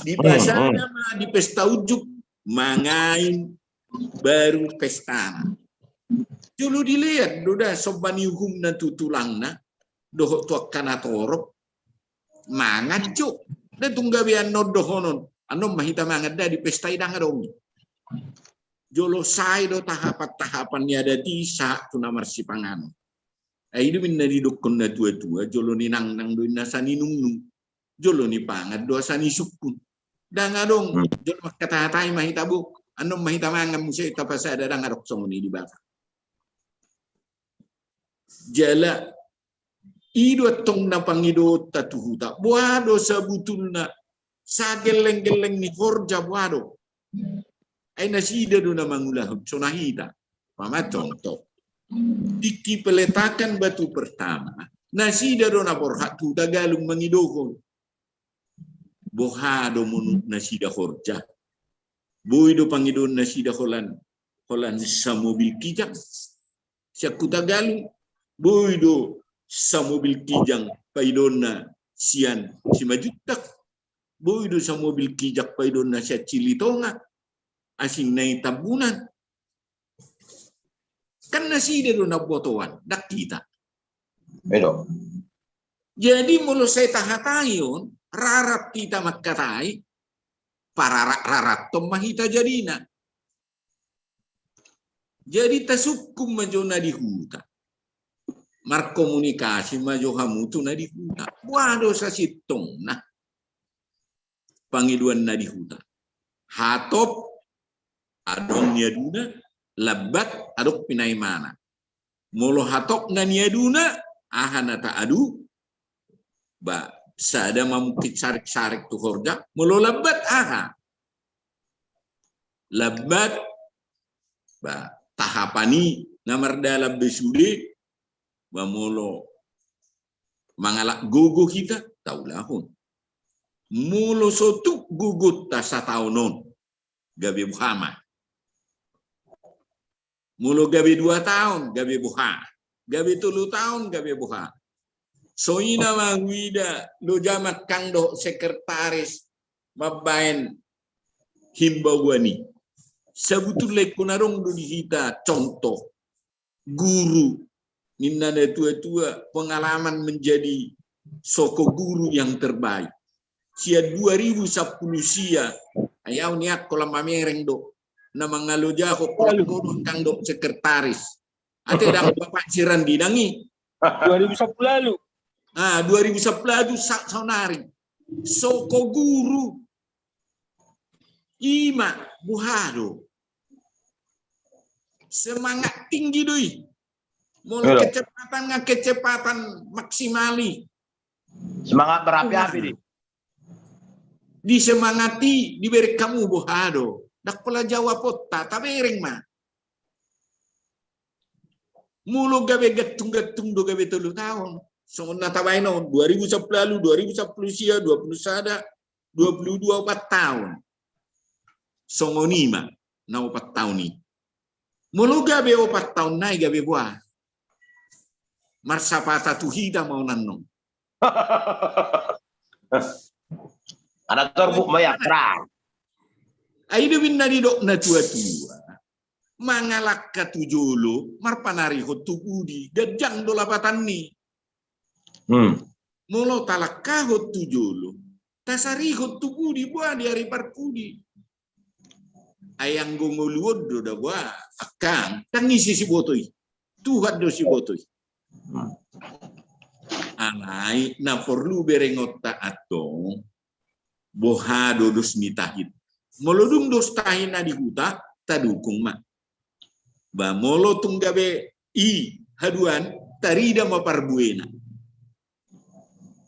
Dipasada ma di pesta unjuk, mangain, baru pestana. Jolo dilean do da somba ni uhumna tu tulangna dohot tu angka na torop, mangan jo. Nda tung gabe annon dohonon, annon ma hita mangan da di pesta i, ndang adong. Jolo sae do tahapan-tahapan ni adat i sahat tu na marsipanganon. Ai i do ninna didokkon na tua-tua, jolo ninangnang do inna sa ninungnung. Jolo nipangan do asa nisungkun. Ndang adong. Hmm. Jolo mangkatahatai ma hita bo, annon ma hita mangan muse, tapasada, ndang adong songon i di Batak. Jala i do antong na pangidoonta tu huta. Boha do sabutulna sagelleng-gelleng ni horja, boha do? Ai nasida do na mangulahon, so na hita. Umpama contoh, tingki peletakan batu pertama, nasida do na borhat tu Hutagalung mangidohon. Boha do menurut nasida horja? Boi do pangidoon nasida holan, holan samobil kijang sian Hutagalung? Boi do samobil kijang paidoonna sian Simanjuntak? Boi do samobil kijang paidoonna sian Silitonga, asing na i Tambunan? Kan nasida do na botoan, ndang hita. Betul. Jadi molo sai tahatai on, rarat hita mangkatai, pararat-rarathon ma hita jadina. Jadi tasungkun ma jo na di huta. Markomunikasi ma jo hamu tu na di huta. Boha do sasintongna pangidoan na di huta? Hatop adong niaduna, lambat adong pinaimana. Molo hatop na niaduna, aha na taadu? Ba, sada ma mungkin sarik-sarik tu horja. Molo lambat, aha? Lambat, ba, tahapan i na mardalan be sude. Ba, molo mangalap gogo hita, taulahon. Molo so tuk gogonta sataon on, gabe boha ma? Molo gabe dua taon, gabe boha? Gabe tolu taon, gabe boha? Songon i ma huida loja ma angkang dohot sekretaris mambaen himbauan i. Sabutulna ingkon adong do di hita contoh guru, ninna na tua-tua, pengalaman menjadi soko guru yang terbaik. Sian dua ribu sampulu sia, ai au nian holan mamereng do na mangalojahon, holan angkang dohot sekretaris. Ate ndang, bapak si Randi ndang i. Dua ribu sampulu lalu. Ah, dua ribu sampulu lalu sa-, saonari. Soko guru. I ma, boha do? Semangat tinggi do i. Molo kecepatan nga kecepatan maksimal i. Semangat berapi-api di. Disemangati, dibereng hamu, boha do? Ndang pola jawaponta, tabereng ma. Molo gabe gantung-gantung do gabe tolu taon, songon na tabaen on, dua ribu sampulu ualu, dua ribu sampulu sia, dua pulu sada, dua pulu dua, opat taon. Songon i ma na opat taon i. Molo gabe opat taon nai gabe boha? Marsapata tu hita ma on annon. Ada torbuk ma ya, terang. Ai do ninna didok na tua-tua. Mangalangka tu jolo, marpanarihon tu pudi, ganjang do lapatan ni. Hmm. Molo talangkahon tu jolo, tasarihon tu pudi, boha di ari parpudi. Ai anggo ngolu on do da boha, angkang, tangisi siboto i. Tuhan do siboto i. Alai na porlu berengonta antong, boha do dos ni tahi. Molo dung dos tahi na di huta, tadukung ma. Ba molo tung gabe i haduan, tarida ma parbuena.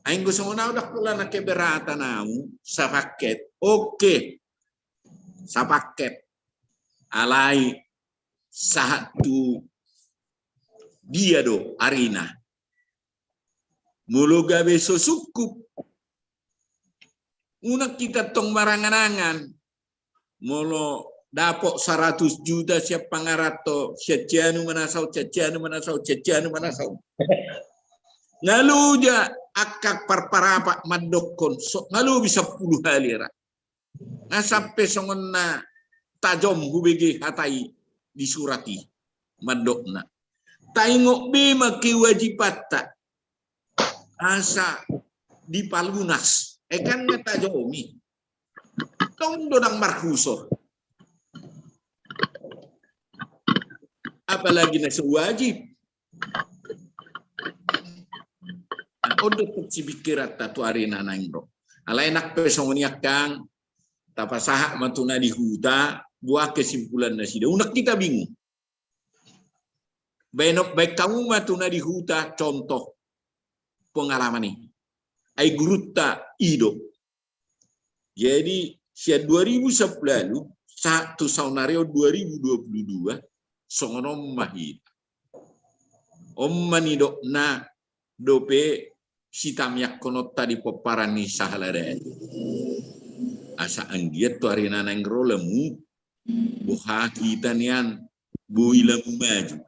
Ai anggo songon au ndang pola na keberatan au, sapaket. Oke. Sapaket. Alai sahat tu dia do arina? Molo gabe so sungkup, unang hita tong marangan-angan. Molo dapot saratus juta sian pangaranto, sian sianu ma na saut, sian sianu ma na saut, sian sianu ma na saut. Nga loja angka parparapak mandokkon, so nga lobi sampulu hali ra. Nga sampe songon na tajom hubege hata i di surat i mandokna. Taingot be ma kewajibanta asa dipalunas. Ai kan nga tajom i. Tong do ndang marhusor. Apalagi na so wajib. Nah, on do sipikiranta tu arina naeng ro. Alai nang pe songon i angkang, tapasahat ma tu na di huta, boha kesimpulan nasida. Unang hita bingung. Baen, baen hamu ma tu na di huta, contoh pengalaman i. Ai gurunta i do. Jadi sian dua ribu sampulu ualu sahat tu saonari on dua ribu dua pulu dua, songon on ma hita. On ma nidokna dope sitamiangkononta di pomparan ni sahala dai. Asa anggiat tu arina naeng ro lamu, boha hita nian boi lamu maju.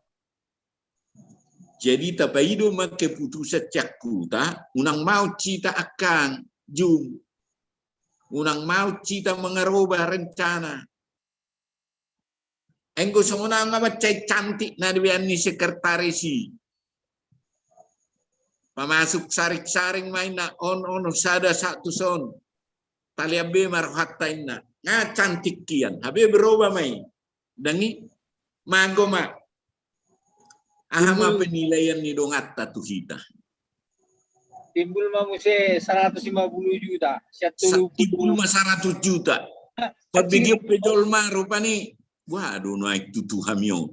Jadi tapaido ma keputusan sian huta, unang maut hita angkang, jum. Unang maut hita mangaroba rencana. Anggo songon au nga mansai cantik na dibean ni sekretaris i. Pamasuk saring-saring ma inna, on, on, sada, satu, son. Talean be ma rohanta inna. Nga cantik kian. Hape beroba ma i. Ndang i, mago ma. Aha ma penilaian ni donganta tu hita? Timbul ma muse saratus lima pulu juta. Sian tolu pulu. Timbul ma saratus juta. Pabege pe jolma rupani. Wah, do naik tutu hami on.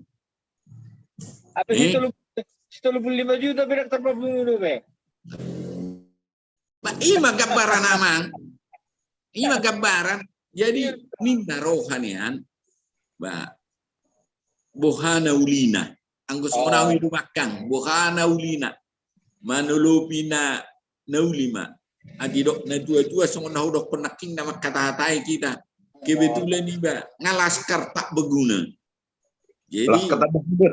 Apa si tolu pulu lima juta pe daftar pabunu do pe. Ba, ima gambaran amang. Ima gambaran. Jadi ninna roha nian. Ba, boha na ulina. Anggo songon au i do angkang, boha na ulina. Manolopi na, na uli ma. Adi dok na tua-tua songon na hudokkon nangkin na mangkatahatai hita. Kebetulan iba nga laskar tak beguna. Jadi, laskar tak beguna.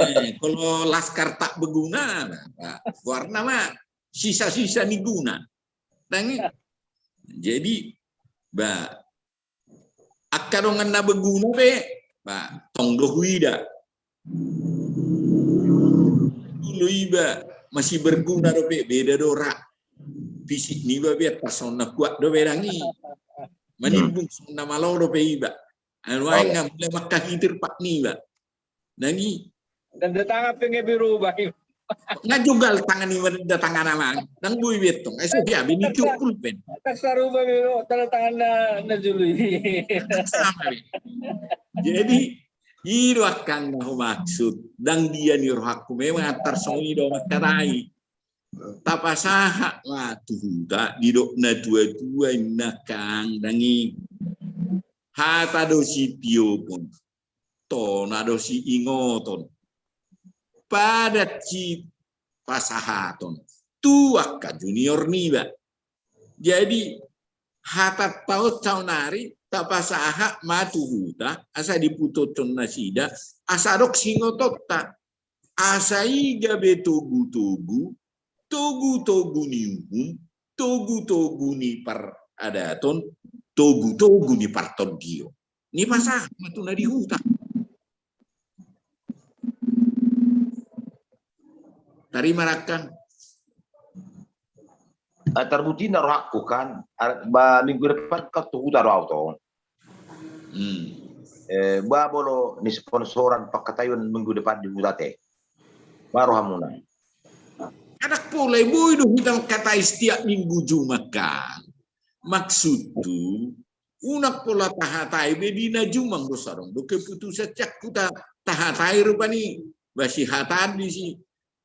Eh, kalau laskar tak beguna, nah, goarna ma sisa-sisa ni guna. Jadi, ba, angka dongan na beguna pe, ba, tong do huida. Dulu iba masih berguna dope, beda do ra. Fisik niba pe atas on na kuat dope ndang i. Manimbung songon na malo dope iba. Anu aeng nga mulai mangkahitir pat niba. Ndang i. Tanda tangan pe nga berubah. Nga jogal tangan i, tanda tangan amang. Ndang boi be tong. Ai so dia bini tu pulpen. Tarsarubah be tanda tangan na, na julu i. Sama be. Jadi i do angkang na humaksud. Ndang dia ni rohangku memang antar songon i do mangkatai. Tapasahat ma tu huta, didok na tua-tua inna angkang, ndang i. Hata do sitiopon, tona do siingoton. Padat si pasahaton tu angka junior niba. Jadi hatanta on saonari tapasahat ma tu huta asa diputushon nasida, asa adong singotonta, asa i gabe togutogu, togutogu ni uhum, togutogu ni paradaton, togutogu ni partondion. Nipasahat ma tu na di huta. Tarima rakan. Ah, tarbukti na rohangku kan, ah, ba minggu depan kan tu huta do au tong. Hmm. Eh, ba molo ni sponsoran pangkataion minggu depan di huta te. Ba rohamuna. Anak pola boi do hita mangkatai setiap minggu Jumat kan. Maksudku, unang pola tahatai be di na jumang do sadong do keputusan sian huta tahatai rupani, ba sihataan disi.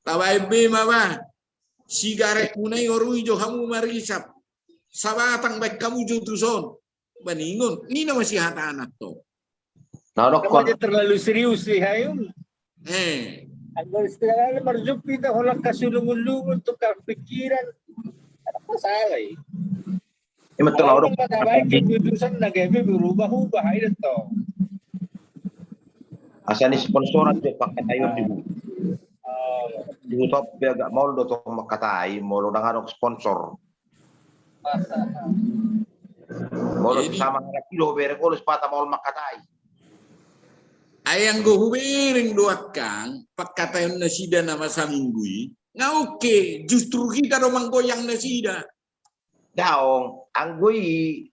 Tabaen be ma ba sigaretmuna i oru i jo hamu marisap. Sabatang baen hamu jo tuson. Baningon, ninna ma sihataan antong. Na dokkon. Terlalu serius di hayung. Eh. Anggo istilahna marjumpa hita holan kasulungun-lungun tukar pikiran. Apa salah i? Ima tong na odok. Keputusan na gabe berubah-ubah aja tong. Asa ni sponsoran tu pangkataion di huta. Di huta pe agak maol do tong mangkatai molo ndang adong sponsor. Molo sama anak i do bereng olo sipata maol mangkatai. Ai anggo hubereng do angkang pangkataion nasida na masa minggu i, nga oke, justru hita do manggoyang nasida. Daong, anggo i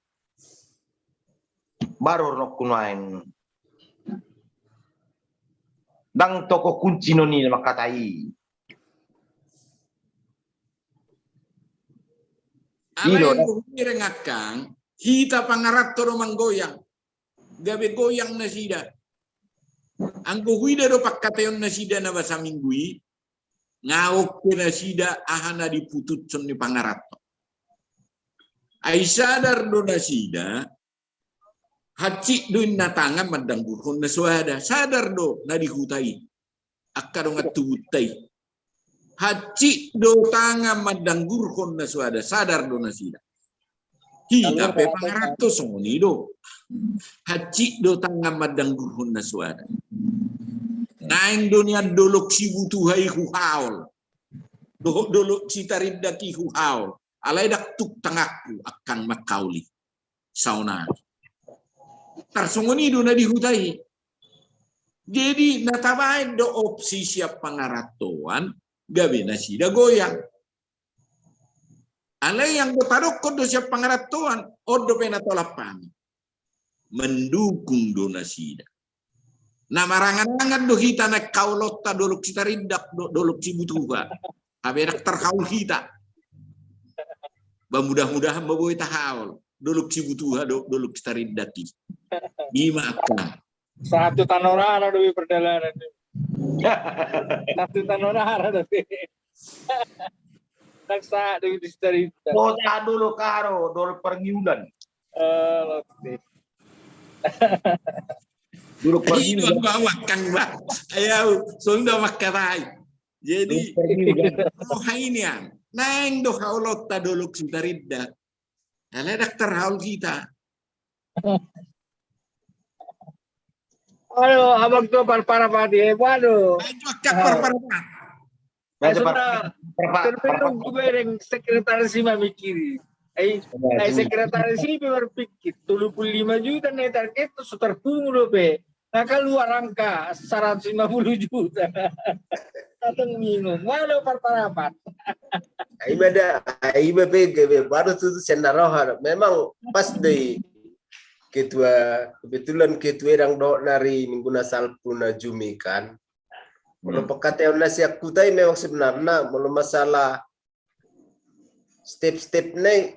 baru nokku nuaeng. Ndang toko kunci noni na mangkatai. Alai anggo hubereng angkang, hita pangaranto do manggoyang. Gabe goyang nasida. Anggo huida do pangkataion nasida na masa minggu i, nga oke nasida aha na diputushon ni pangaranto. Ai sadar do nasida, hansit do inna tangan mandanggurhon na soada, sadar do na di huta i. Angka dongan tubunta i. Hansit do tangan mandanggurhon na soada, sadar do nasida. Hita pe pangaranto songon i do. Hansit do tangan mandanggurhon na soada. Naeng do nian Dolok Sibutuha i huhaol. Dohot Dolok Sitarindak i huhaol. Alai ndang tuk tanganku angkang manghaol i. Saonari. Tarsongon i do na di huta i. Jadi na tabaen do opsi sian pangarantoan gabe nasida goyang. Alai anggo tadokkon do sian pangarantoan, on dope na tolap hami. Mendukung do nasida. Na marangan-angan do hita na haolonta Dolok Sitarindak do, Dolok Sibutuha. Hape ndang tarhaol hita. Ba mudah-mudahan ma boi tahaol. Dolok Sibutuha do, Dolok Sitarindak i. Ima angkang. Satu tanorara do pardalanan. Satu tanorara do. Taksa do Sitarindak. Kota dulu karo, dulu Parngiulan. Dulu Parngiulan. Ai anggo au angkang ba. Ai au, songon i do mangkatai. Jadi, roha i nian. Naeng do haolonta Dolok Sitarindak. Alai ndang tarhaol hita. Aduh, abang tu parpara pati, eh, waduh. Ayo, angkang parpara pati. Terpinung gue yang sekretaris i mamikiri. Ai sekretaris i pe marpikir, tolu pulu lima juta na target tu so tarpungu dope. Na kaluar angka saratus lima puluh juta. Datang minum, walau parparapat. Ai ba da, ai ba pe gabe baru tu sian na roha. Memang pas dei ketua, kebetulan ketua edang dohot nari minggu na salpu na jumi kan. Molo pangkataion na sian huta i memang sebenarna molo masalah step-step na i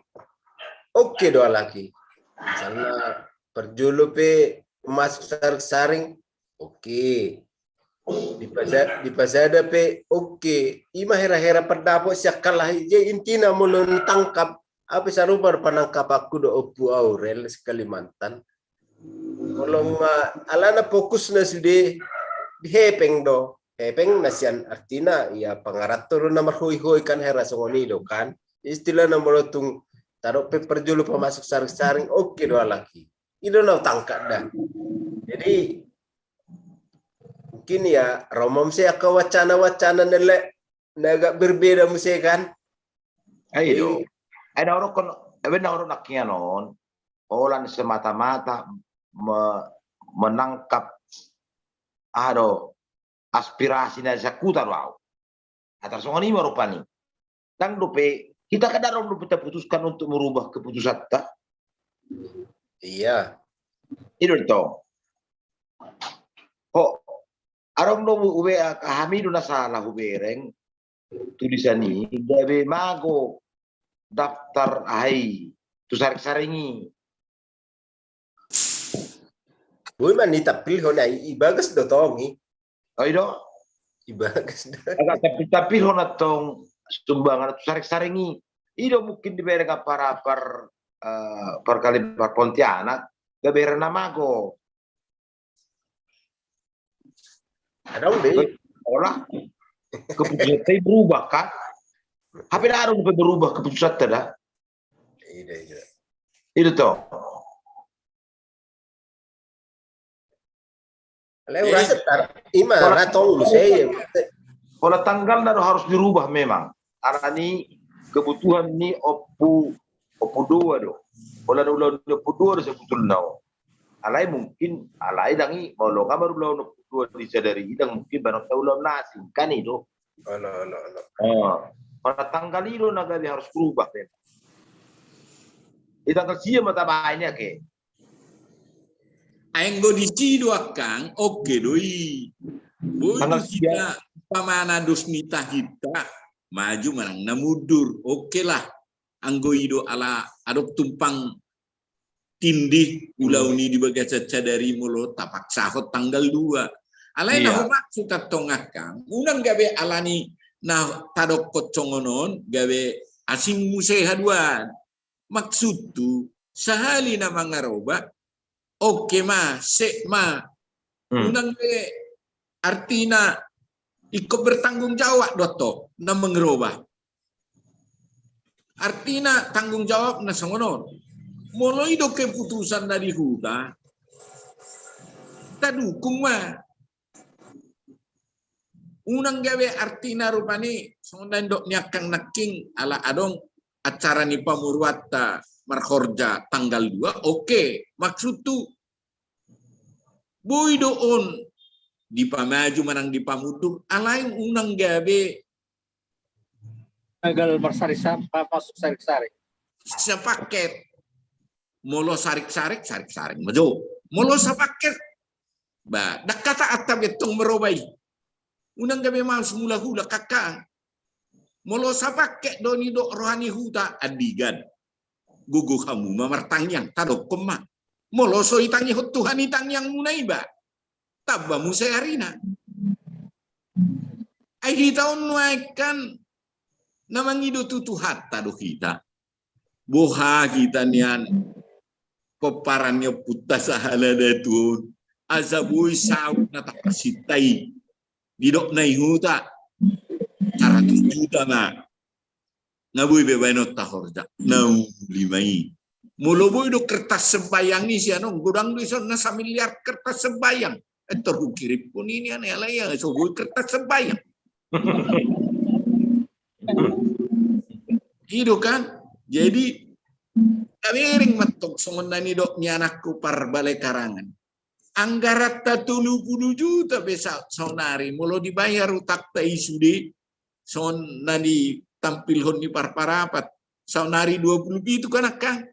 oke do alaki. Misalna parjolo pe masuk saring-saring oke. Di pasada, di pasada pe oke. Ima hera-hera pendapat sian halak i, jadi intina molo ditangkap, au pe sarupa do penangkapanku dohot Ompu Aurel si Kalimantan. Molo nga alana fokusna sude di hepeng do. hepeng na sian artina, ia pangaranto do na marhoihoi kan, hera songon i do kan. Istilahna molo tung tadok pe parjolo pamasuk saring-saring, oke do alai. I do na hutangkap da. Jadi mungkin ia ro ma muse angka wacana-wacana na le-, na agak berbeda muse kan. Ai do. Jadi ai na ro kon, ai na ro nangkiningan on. Holan semata-mata me-, menangkap, aha do, aspirasi na sian huta do au. Atar songon i ma rupani. Ndang dope, hita kan ndang adong dope taputuskan untuk merubah keputusanta. Iya. I do tong. Ho, adong do hu-, hube-, hami do na salah hubereng tulisan i, gabe mago daftar aha i, tu saring-saring i. Boi ma nitampilhon ai, i bagas do tong i. Oi do? I bagas do. Agak tampil-tampilhon antong sumbangan tu saring-saring i. I do mungkin dibereng parapar, eh, parkali parpontianak, gabe hera na mago. Adong be. Olah. Keputusanta i berubah kan? Hape ndang adong pe berubah keputusanta da. I do, i do. I do tong. Alai urasa tar-, ima, pola, na tong ulu sai. Pola tanggalna do harus dirubah memang. Alani kebutuhan ni Ompu, Ompu Doa do. Pola na ulaon ni Ompu Doa do sebetulna on. Alai mungkin, alai ndang i, molo nga marulaon Ompu Doa di sadari i ndang mungkin baen ulaon na asing kan i do. Olo, olo, olo. Oh. Pada tanggal i do na gabe harus berubah memang. Di tanggal sia ma tabaen i ake. Ai anggo disi do angkang, oke do i. Boi do hita, umpamana dos ni tahinta, maju manang na mundur, oke lah. Anggo i do ala adong tumpang tindih ulaon i di bagasan sadari molo tapaksahon tanggal dua. Alai na humaksud antong angkang, unang gabe alani na tadokkon songon on gabe asing muse haduan. Maksudhu, sahali na mangaroba, oke ma, sip ma. Unang be artina ingkon bertanggung jawab do antong na mangaroba. Artina tanggung jawabna songon on. Molo i do keputusan na di huta, tadukung ma. Unang gabe artina rupani songon na nidok ni angkang nangkin, ala adong acara ni pamoruonta marhorja tanggal dua, oke. Maksudhu, boi do on dipamaju manang dipamundur, alai unang gabe gagal marsari-sari, pa-, masuk sarik-sarik. Sepaket. Molo sarik-sarik, sarik-sarik ma jo. Molo sapaket, ba, ndang hata-hata be antong maroba i. Unang gabe maus mulak-ulak angkang. Molo sapaket do nidok roha ni huta, andigan. Gogo hamu ma martangiang, tadokkon ma. Molo so ditangihon Tuhan i tangiangmuna i ba, tamba muse arina. Ai hita on nuaeng kan na mangido tu Tuhanta do hita. Boha hita nian pomparan ni ompunta sahala datu on, asa boi saut na tapasinta i. Didok na i huta, saratus juta ma. Nga boi be baenonta horja, na uli ma i. Molo boi do kertas sembayang i sian on, godang do ison na samiliar kertas sembayang. Eh, tor hukirimhon i nian, alai ia so boi kertas sembayang. I do kan? Jadi, tabereng ma antong songon na nidok ni anakku parbale karangan. Anggaranta tolu pulu juta be sa-, saonari, molo dibayar utangta i sude, songon na ditampilhon ni parparapat, saonari dua pulu pitu kan angkang?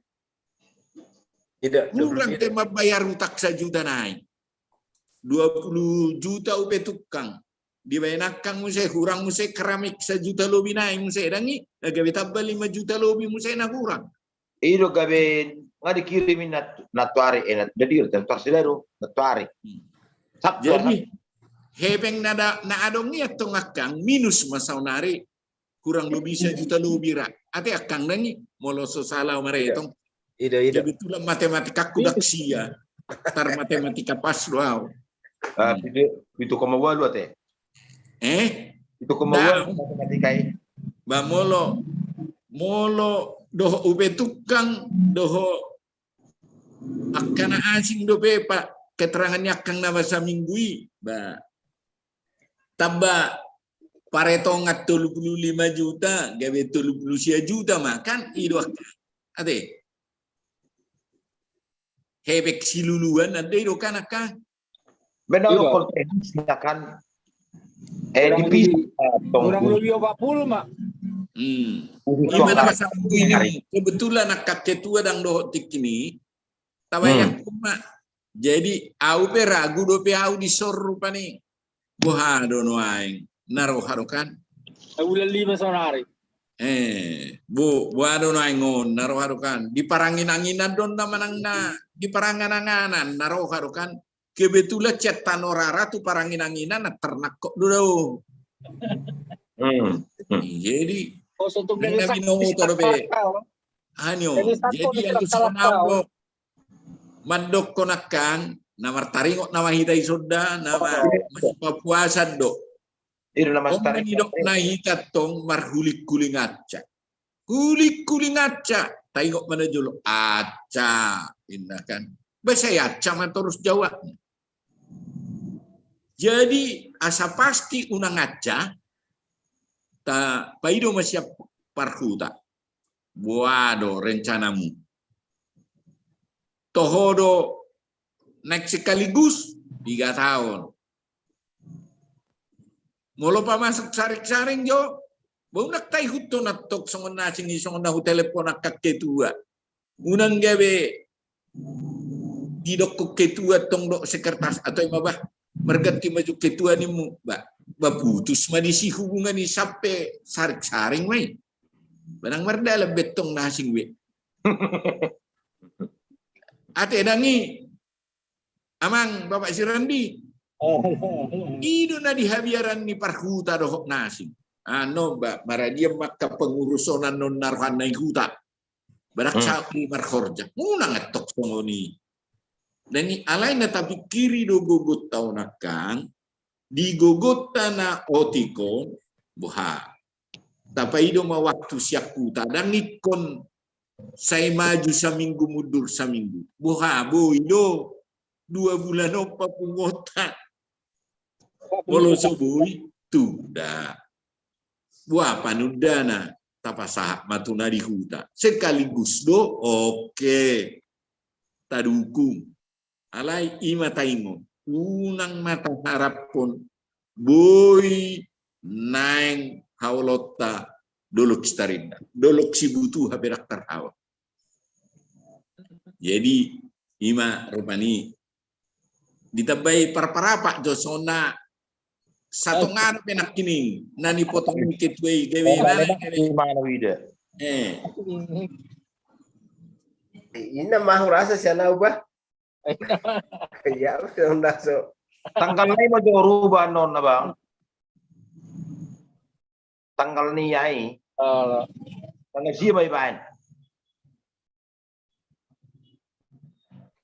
Tidak, dua pulu pitu. Hurang pe mambayar utang sajuta nai. Dua pulu juta upa tukang. Dibaen angkang muse, hurang muse keramik sajuta lobi nai muse, ndang i, na gabe tamba lima juta lobi muse na hurang. I do gabe nga dikirim i na, na tuari, eh, na, na tuari, na tuari. Hmm. Jadi, hepeng na da, na adong i antong angkang, minus ma saonari, kurang lobi sajuta lobi ra. Ate angkang ndang i, molo so sala au maretong. Ida, ida. Kebetulan matematikangku daksia. Tar matematika pas do au. Ah, pitu, pitu koma walu ate. Eh? Itu kemauan matematika i. Ba molo, molo dohot upe tukang, dohot angka na asing dope, Pak, keterangan ni angka na bahasa minggu i, ba. Tamba paretongan tolu pulu lima juta, gabe tolu pulu sia juta ma kan, i do angka. Ate. Hebek siluluan, ate, i do kan angka. Benar. Iya, komprehensif kan. Eh, kurang lebih, kurang lebih empat puluh, Mak. Hmm. Ima na bahasa minggu i, kebetulan angka ketua dang dohot tingki i. Tabayang ma. Jadi au pe ragu dope au di son rupani. Boha do nuaeng, na roha do kan? Bulan lima saonari. Eh, bo, boha do nuaeng on, na roha do kan? Di paranginanginan do na manang na, di parangananganan, na roha do kan? Kebetulan sian tano rara tu paranginanginan na tarnangkok do dao. Hmm. Jadi na binoto dope. Hanyo, jadi alusan au do mandokkon angka na martaringot nama hita i sonda, nama masipapuasan do. Ira nama on taringot. Nidok na hita tong marhulinghuling aca. Hulinghuling aca, taingot ma na jolo aca, inna kan. Ba sai aca ma torus jawabna. Jadi asa pasti unang aca, tapaido ma sian parhuta. Boha do rencanamu? Toho do naeng sekaligus tiga taon. Molo pamasuk saring-saring jo, ba unang taihuthon antong songon na asing i, songon na hutelepon angka ketua. Unang gabe didokkon ketua tong dohot sekretaris atau ima bah, marganti ma jo ketua nimmu, ba, ba putus ma disi hubungan i sampe saring-saring ma i. Ba ndang mardalan be tong na asing be. Ate dang i, Amang, Bapak Sirandi. I do na di habiaran ni parhuta dohot na asing. Annon ba, maradian ma angka penguruson annon na rohana i huta. Ba ndang saut i marhorja. Unang antong songon i. Dang i, alai na tapingkiri do gogonta on angka, di gogonta na otik on, boha. Tapaido ma waktu sian huta, dang ingkon sai maju saminggu mundur saminggu. Boha, boi do dua bulan on papunguonta. Molo so boi, tunda. Boha panundana, tapasahat ma tu na di huta. Sekaligus do, oke. Tadukung. Alai ima taingot, unang ma taharaphon boi naeng haolonta dolok sitarinda, dolok sibutuha pe ndang tarhaol. Jadi ima rupani ditambai parparapak jo songon na satonga pe nangkining na nipotong ni ketua i gabe. Eh. Inna ma hurasa sian au bah. Iya, betul, nda so. Tanggal nai ma jo ruba annon na bang. Tanggal ni ai. Tanggal sia ma ibaen.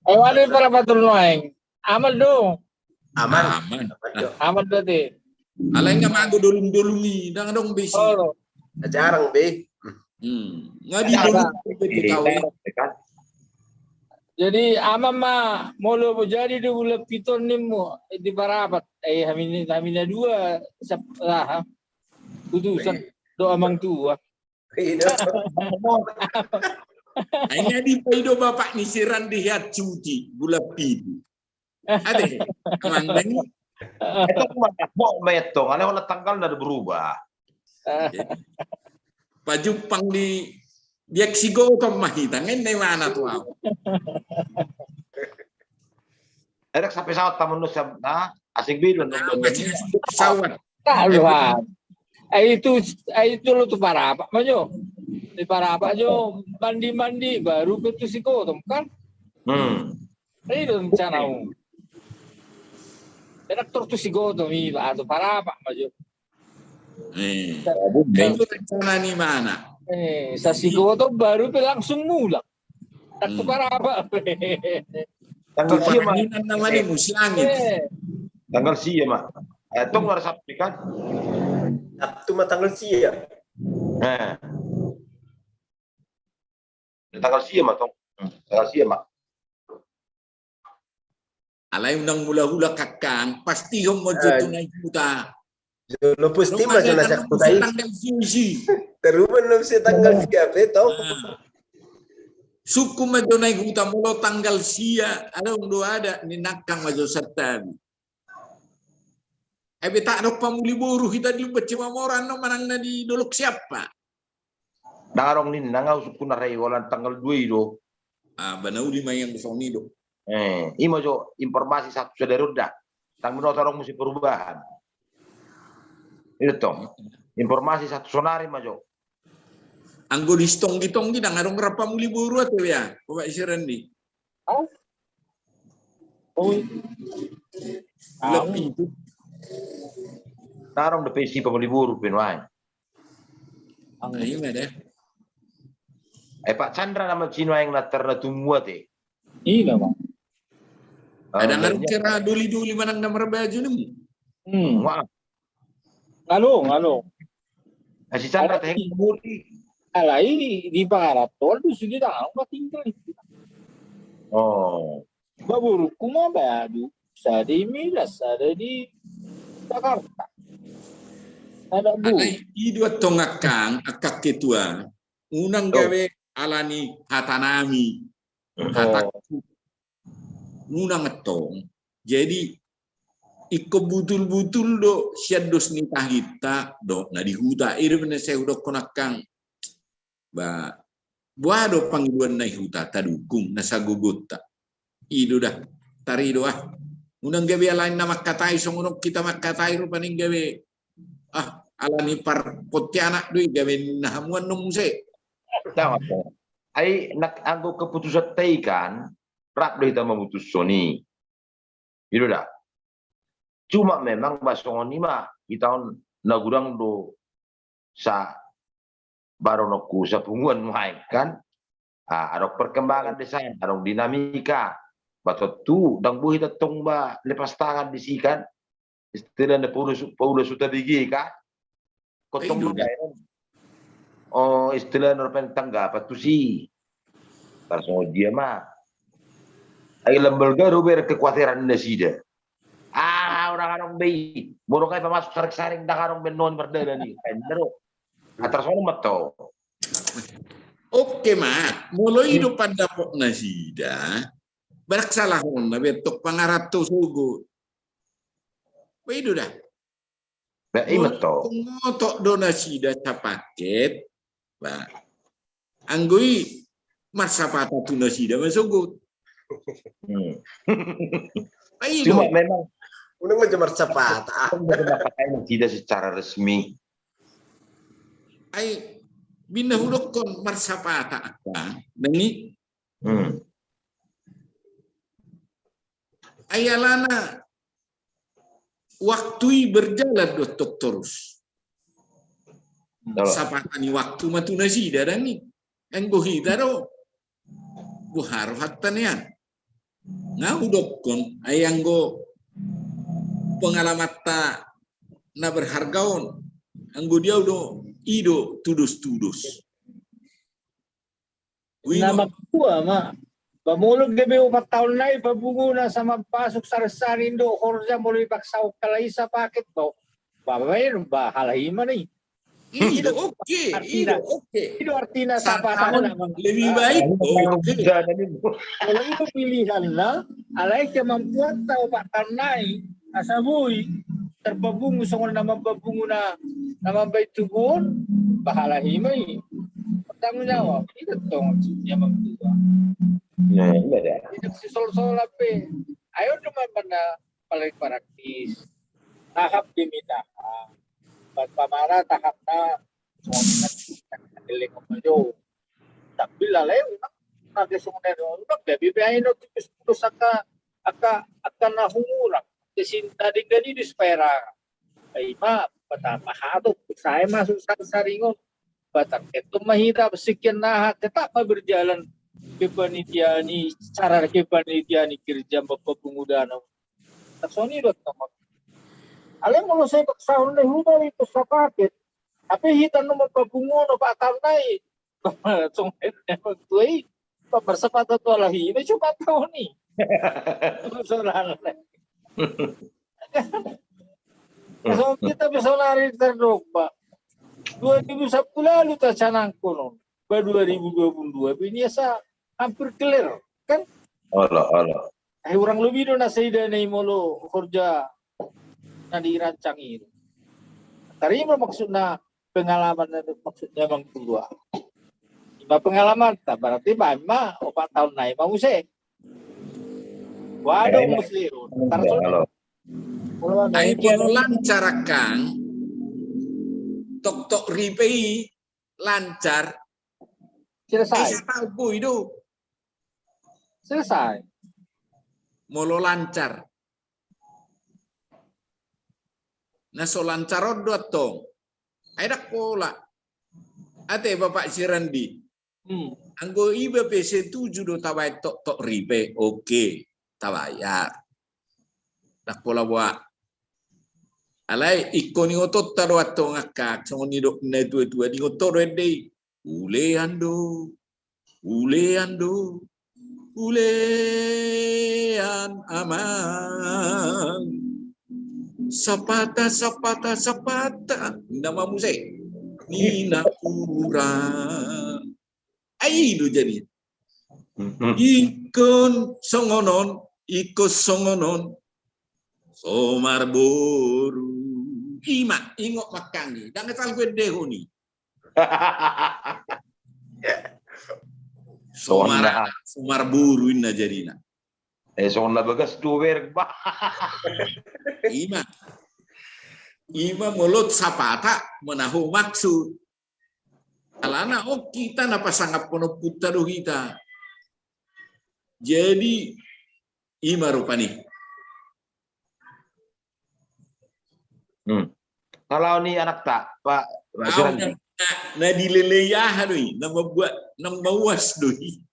Ayo ada para patul noeng. Aman do. Aman. Aman. Aman do te. Alai nga mago dolung-dolung i, dang dong besi. Jarang be. Jadi aman ma, molo jadi do bulan piton nimmu di Parapat, eh, hamina dua, putusan do amang tua. Ai nga dipaido bapak ni si Randi hian cuti bulan pitu. Ate, amang dang i. Itu mah mau metong, ale wala tanggal nda berubah. Pajumpang di biak sigotom ma hita, ngen na imana tu au. Edak sampe pesawat tamun nu sam na asing bidu. Pesawat. Ai itu, ai itu lo tu Parapak ma jo. Di Parapak jo mandi-mandi baru pe tu sigotom kan. Hmm. Ai do rencana u. Enak tor tu sigotom i ba tu Parapak ma jo. Eh. Itu rencana ni mana? Eh, sa sigotom baru pe langsung mulak. Tak tu Parapak. Tanggal sia ma. Tanggal sia ma. Eh, tong wara Sabtu kan? Sabtu ma tanggal sia. Eh. Tanggal sia ma tong. Hmm, tanggal sia ma. Alai unang mulak-ulak, Kakang, pastihon ma jo tu na i huta. Jolo pasti ma jo na sian huta i. Tanggal sia isi. Taruman na sian tanggal sia pe tong. Sungkun ma jo na i huta molo tanggal sia, adong do adat ni nangkang ma jo santabi. Ai be tak adong pamuli boru hita di Lumban Simamoran, no manang na di Dolok Siapa. Ndang adong ninna, nga sungkun na rai holan tanggal dua i do. Ah, ba na uli ma iang songon i do. Eh, i ma jo informasi sahat tu sadari on da. Ndang binoto adong muse perubahan. I do tong. Informasi sahat tu sonari ma jo. Anggo di sitonggi-tonggi ndang adong rap pamuli boru ate be ya, Bapak Isirandi. Au. Oi. Lebih itu. Tarong dope isi pamuli boru pe nuaeng. Anggo ima deh. Eh, Pak Chandra nama si nuaeng na tarna tumu ate. Ina ma. Ada ngarung kira doli-doli manang na marbaju nemu. Hmm. Wah. Ngalo, ngalo. Asi Chandra teh muli. Alai di pangarantoan do sude, ndang adong na tinggal. Oh. Ba borungku ma badu, sada di Milas, sada di Jakarta. Sada bu. Alai i do tong, Akang, Akang Ketua. Unang gabe alani hatanami. Hatangku. Unang tong. Jadi ingkon butul-butul do sian dos ni tahinta dohot na di huta. I do na sai hudokkon, Akang. Ba, boha do pangidoan na i huta, tadukung na sagogonta. I do da, tarido ah. Unang gabe alani na mangkatai songon on hita mangkatai rupani, gabe ah, alani par Pontianak do i, gabe na hamu annon muse. Sama. Ai nak anggo keputusan ta i kan rap do hita mamutushon i. I do da. Cuma memang ba songon i ma hita on na godang do sa barononku sapunguan nuaeng kan. Ah, adong perkembangan di sana, adong dinamika. Ba tontu ndang boi hita tong ba lepas tangan disi kan. Istilahna Paulus, Paulus huta bege kan. Kontong do da. Oh, istilahna rupa tanggapan tusi. Tarsongon dia ma. Ai lam balga do bereng kekuateran nasida. Ah, orang adong be i. Molo ngai pamasuk saring-saring ndang adong be non mardalan i. Kan do. Tarsongon ma to. Oke ma, molo i do pandapot nasida. Barak salahon na bentuk pangaranto sogot. Ba i do da. Ba i ma to. Ngotot do nasida sapaket. Ba anggo i marsapata tu nasida ma sogot. Hmm. Ba i do. Cuma memang unang ma jo marsapata. Nasida secara resmi. Ai bina hudokkon marsapata apa? Nani? Hmm. Ai alana waktu i berjalan do tong torus. Sapata ni waktu ma tu nasida dang i. Anggo hita do boha rohanta nian. Nga hudokkon ai anggo pengalamanta na berharga on, anggo dia do i do tudos-tudos. Na mangkua ma. Ba molo gabe opat taon nai pabunguna sama pasuk sarsari do horja molo ipaksa kalai sapaket bau. Ba baen ba halai ma nai. I do oke, i do oke. I do artina sapata. Lebih baik. Oke. Molo i do pilihanna, alai kemampuanta opat taon nai. Asa boi tarpabungu songon na mambabungu na, na mambaen tubu on, ba halai ma i. Bertanggung jawab, i do tong dia mangkua. Nah, iya da. Tidak sisolsol ape. Ayo do ma mana paling praktis. Tahap demi tahap. Pamara tahap na songon na eleng apa jo. Tapi lalai unang pakai songon na unang gabe be ain otikus putus angka angka angka na humurang. Kesin tadi gadi di supaya ra. Ima pertama hatu saya masuk saringon. Ba tarketum ma hita sekian naha tetap ma berjalan kepanitiaan i, cara kepanitiaan i kerja bapak pemuda na. Tarsongon i do tong. Alai molo sai paksahon na huda i pos sapaket. Tapi hita no mapapungu no patam nai. Songon emang tua i. Paparsapata tu ala hina coba tahu ni. Saudara. So kita bisa lari terdomba. Dua ribu sepuluh lalu tak canang konon. Ba dua ribu dua puluh dua bini asa hampir clear kan? Olo, olo. Eh, urang lobi do na saida na i molo horja na dirancang i. Tarima maksudna pengalaman na maksudna mang tua. Ima pengalaman ta berarti ma ima opat tahun nai ma muse. Waduh muse. Tarso. Ai molo lancar kang tok tok ripe i lancar. Selesai. Bisa tahu boy do. Selesai. Molo lancar. Na so lancar on do antong. Ai dak pola. Ate Bapak Sirandi. Hmm. Anggo iba pe setuju do tabaen tok tok ripe. Oke. Tabayar. Dak pola boa. Alai ingkon ingotonta do antong angka songon nidok na tua-tua ingoton do ende i. Ulean do, ulean do, ulean amang. Sapata, sapata, sapata. Nama muse. Nina kurang. Ai do jadi. Ingkon songonon, ingkon songonon. Somar boru. Ima, ingot makkanggi. Dang etal gue dehoni. Somar, somar boru inna jadina. Eh, songon na bagas tu berek ba. Ima. Ima molo sapata manahu maksud. Alana on kita na pasangaphon ompunta do hita. Jadi ima rupani. Hmm. Kalau ni anakta, Pak, Pak Sirandi. Na, na dilelei aha do i, na mambuat, na mauas do i.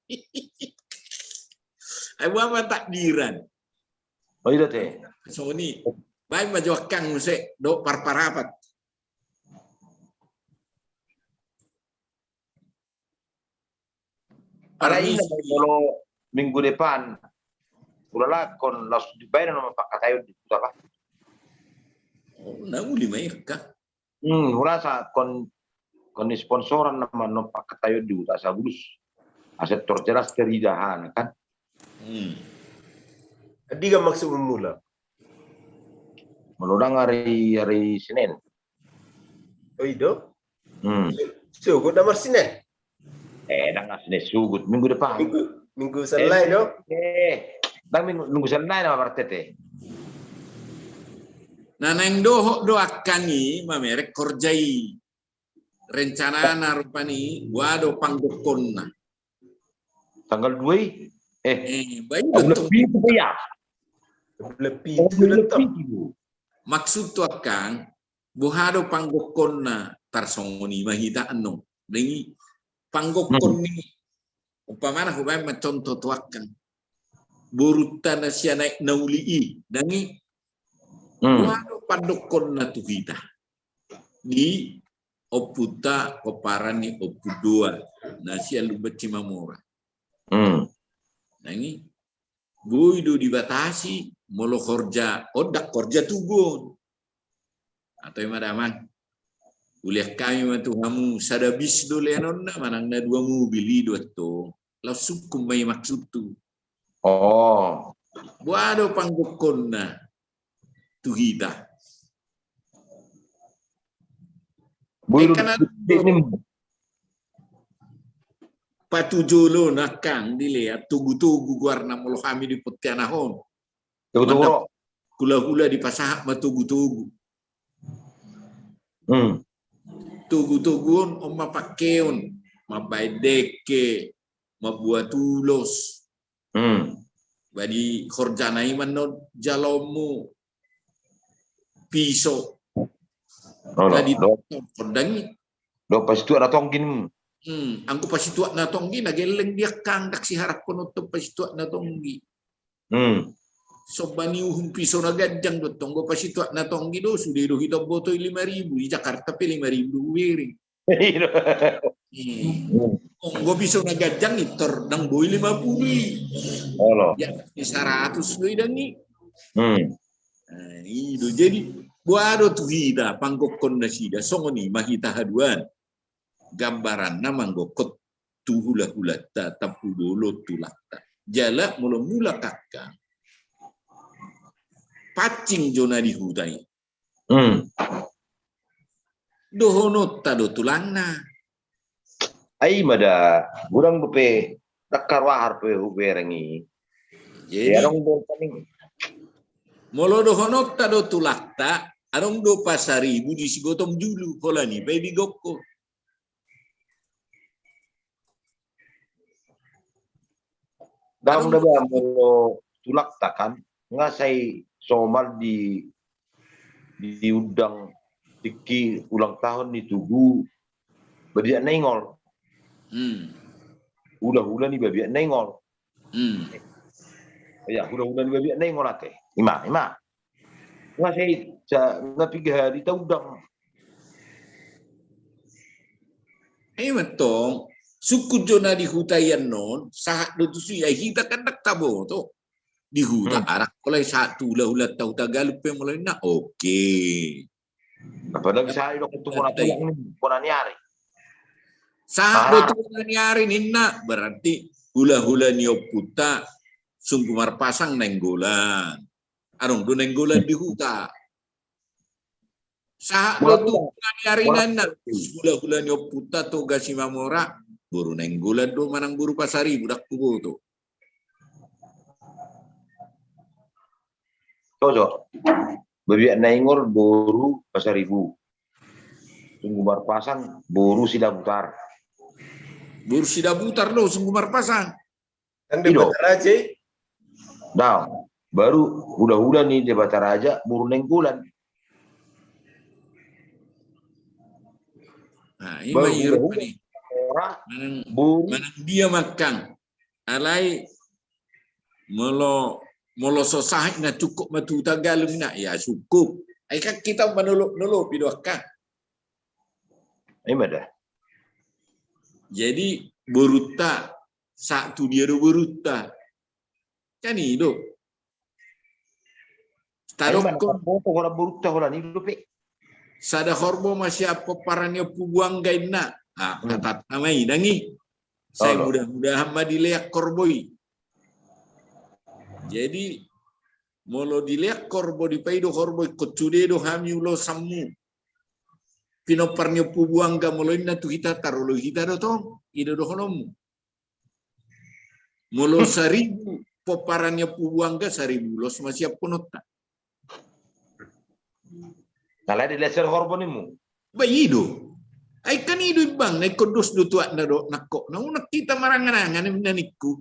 Ai boha ma takdiran. Oh, iya te. Songon i. Baen ma jo angkang muse do parparapat. Alai molo minggu depan, ulalakkon laos dibaen nama pangkataion di huta ba. Na uli ma i angka. Hmm, ulasa kon, kon sponsoran nama non pangkataion di huta asa bulus. Asa terjelas terida hana kan. Hmm. Adi ga maksud memula. Molo dang hari, hari Senin. Oh, i do? Hmm. Sugut nama Senin. Eh, dang Senin sugut, minggu depan. Minggu, minggu Senin do? Eh, dang minggu, minggu Senin nama berarti te. Na naeng dohot do angkang i mamereng horja i. Rencanana rupani boha do panggokkonna. Tanggal dua i? Eh, eh, baik tanggal betul. Pitu ya. Tanggal pitu. Maksud tu angkang boha do panggokkonna tarsongon i ma hita annon. Dang i panggokkon ni umpamana hubaen ma contoh tu angkang. Borunta na sian Aek Nauli i, dang i. Hmm. Boha do pandokkonna tu hita. Di ompunta pomparan ni Ompu Doa na sian Lumban Simamora. Hmm. Dang i. Boi do dibatasi molo horja, on dang horja tugu on. Atau ima damang. Ulian hami ma tu hamu sada bis do leanonna manang na dua mobil i do antong. Laos sungkun ma i maksudhu. Oh. Boha do panggokkonna tu hita. Boi do. Patujolo na angkang dilean togu-togu goarna molo hami di Pontianak on. Togu-togu. Hulahula dipasahat ma togu-togu. Hmm. Togu-togu on, on ma pangkeon, mambaen dengke, mambuat ulos. Hmm. Ba di horjana i ma annon jaloonmu piso. Olo, na di do. Tondang i. Do pasituak na tonggi. Hmm, anggo pasituak na tonggi na gelleng di angkang, dang siharaphonon tong pasituak na tonggi. Hmm. Somba ni uhum piso na ganjang do tong, anggo pasituak na tonggi do, sude do hita boto i lima ribu, di Jakarta pe lima ribu do hubereng. Anggo piso na ganjang i tor ndang boi lima pulu i. Olo. Ya, di saratus do i ndang i. Hmm. Nah, i do. Jadi, boha do tu hita panggokhon nasida, songon i ma hita haduan. Gambaranna manggokhon tu hulahulanta, tampubolon, tulangta. Jala molo mulak angka, pancing jo na di huta i. Hmm. Dohononta do tulangna. Ai ma da, godang dope, dakar wahar pe hubereng i. Jadi, ya, adong do paning. Molo dohononta do tulangta, adong do Pasaribu di Sigotong Julu, holan i pe digokko. Dalam daba molo tulangta kan, nga sai somal di, diundang tingki ulang tahun ni tugu Babiat Naingol. Hmm. Hulahula ni Babiat Naingol. Hmm. Ya, hulahula ni Babiat Naingol ate. Ima, ima. Nga sai, sa, nga piga hali taundang. Ima tong, sungkun jo na di huta i annon, sahat do tusi, ai hita kan ndang taboto. Di huta, hmm, arak kolai sahat tu hulahulanta Hutagalup pe molo inna, oke. Apalagi sahat do tu bona tulang ni, bona ni ari. Sahat do tu bona ni ari ninna, berarti hulahula ni ompunta Sunggu Marpasang Nainggolan. Adong do Nainggolan di huta. Sahat do tu bona ni ari ninna, hulahula ni ompunta Toga Simamora, boru Nainggolan do manang boru Pasaribu, ndang huboto. Cocok. Babiat Naingol boru Pasaribu. Sunggu Marpasang boru Sidabutar. Boru Sidabutar do Sunggu Marpasang. Kan Debata Raja. Nah, baru hulahula ni Debata Raja boru Nainggolan. Nah, ima i rupani. Manang, manang dia makkang. Alai molo, molo so sahat na cukup ma tu Hutagalup na, ya cukup. Ai kan hita manolop-nolopi do angka. Ima da. Jadi borunta, sahat tu dia do borunta. Kan i do. Tadokkon. Ai, mana boto holan borunta holan i dope. Sada horbo ma sian pomparan ni Ompu Buangga inna. Ah, hmm, hatatna ma i nang i. Sai mudah-mudahan ma dilean horbo i. Jadi molo dilean horbo, dipaido horbo, ingkon sude do hami ulosanmu. Pinompar ni Ompu Buangga molo inna tu hita, taroloi hita do tong. I do dohononmu. Molo saribu pomparan ni Ompu Buangga, saribu ulos ma sian pononta. Alai dilean sada horbo nimmu. Ba i do. Ai kan i do imbang na ingkon dos do tuatna dohot nangkokna, unang hita marangan-angan ninna ningku.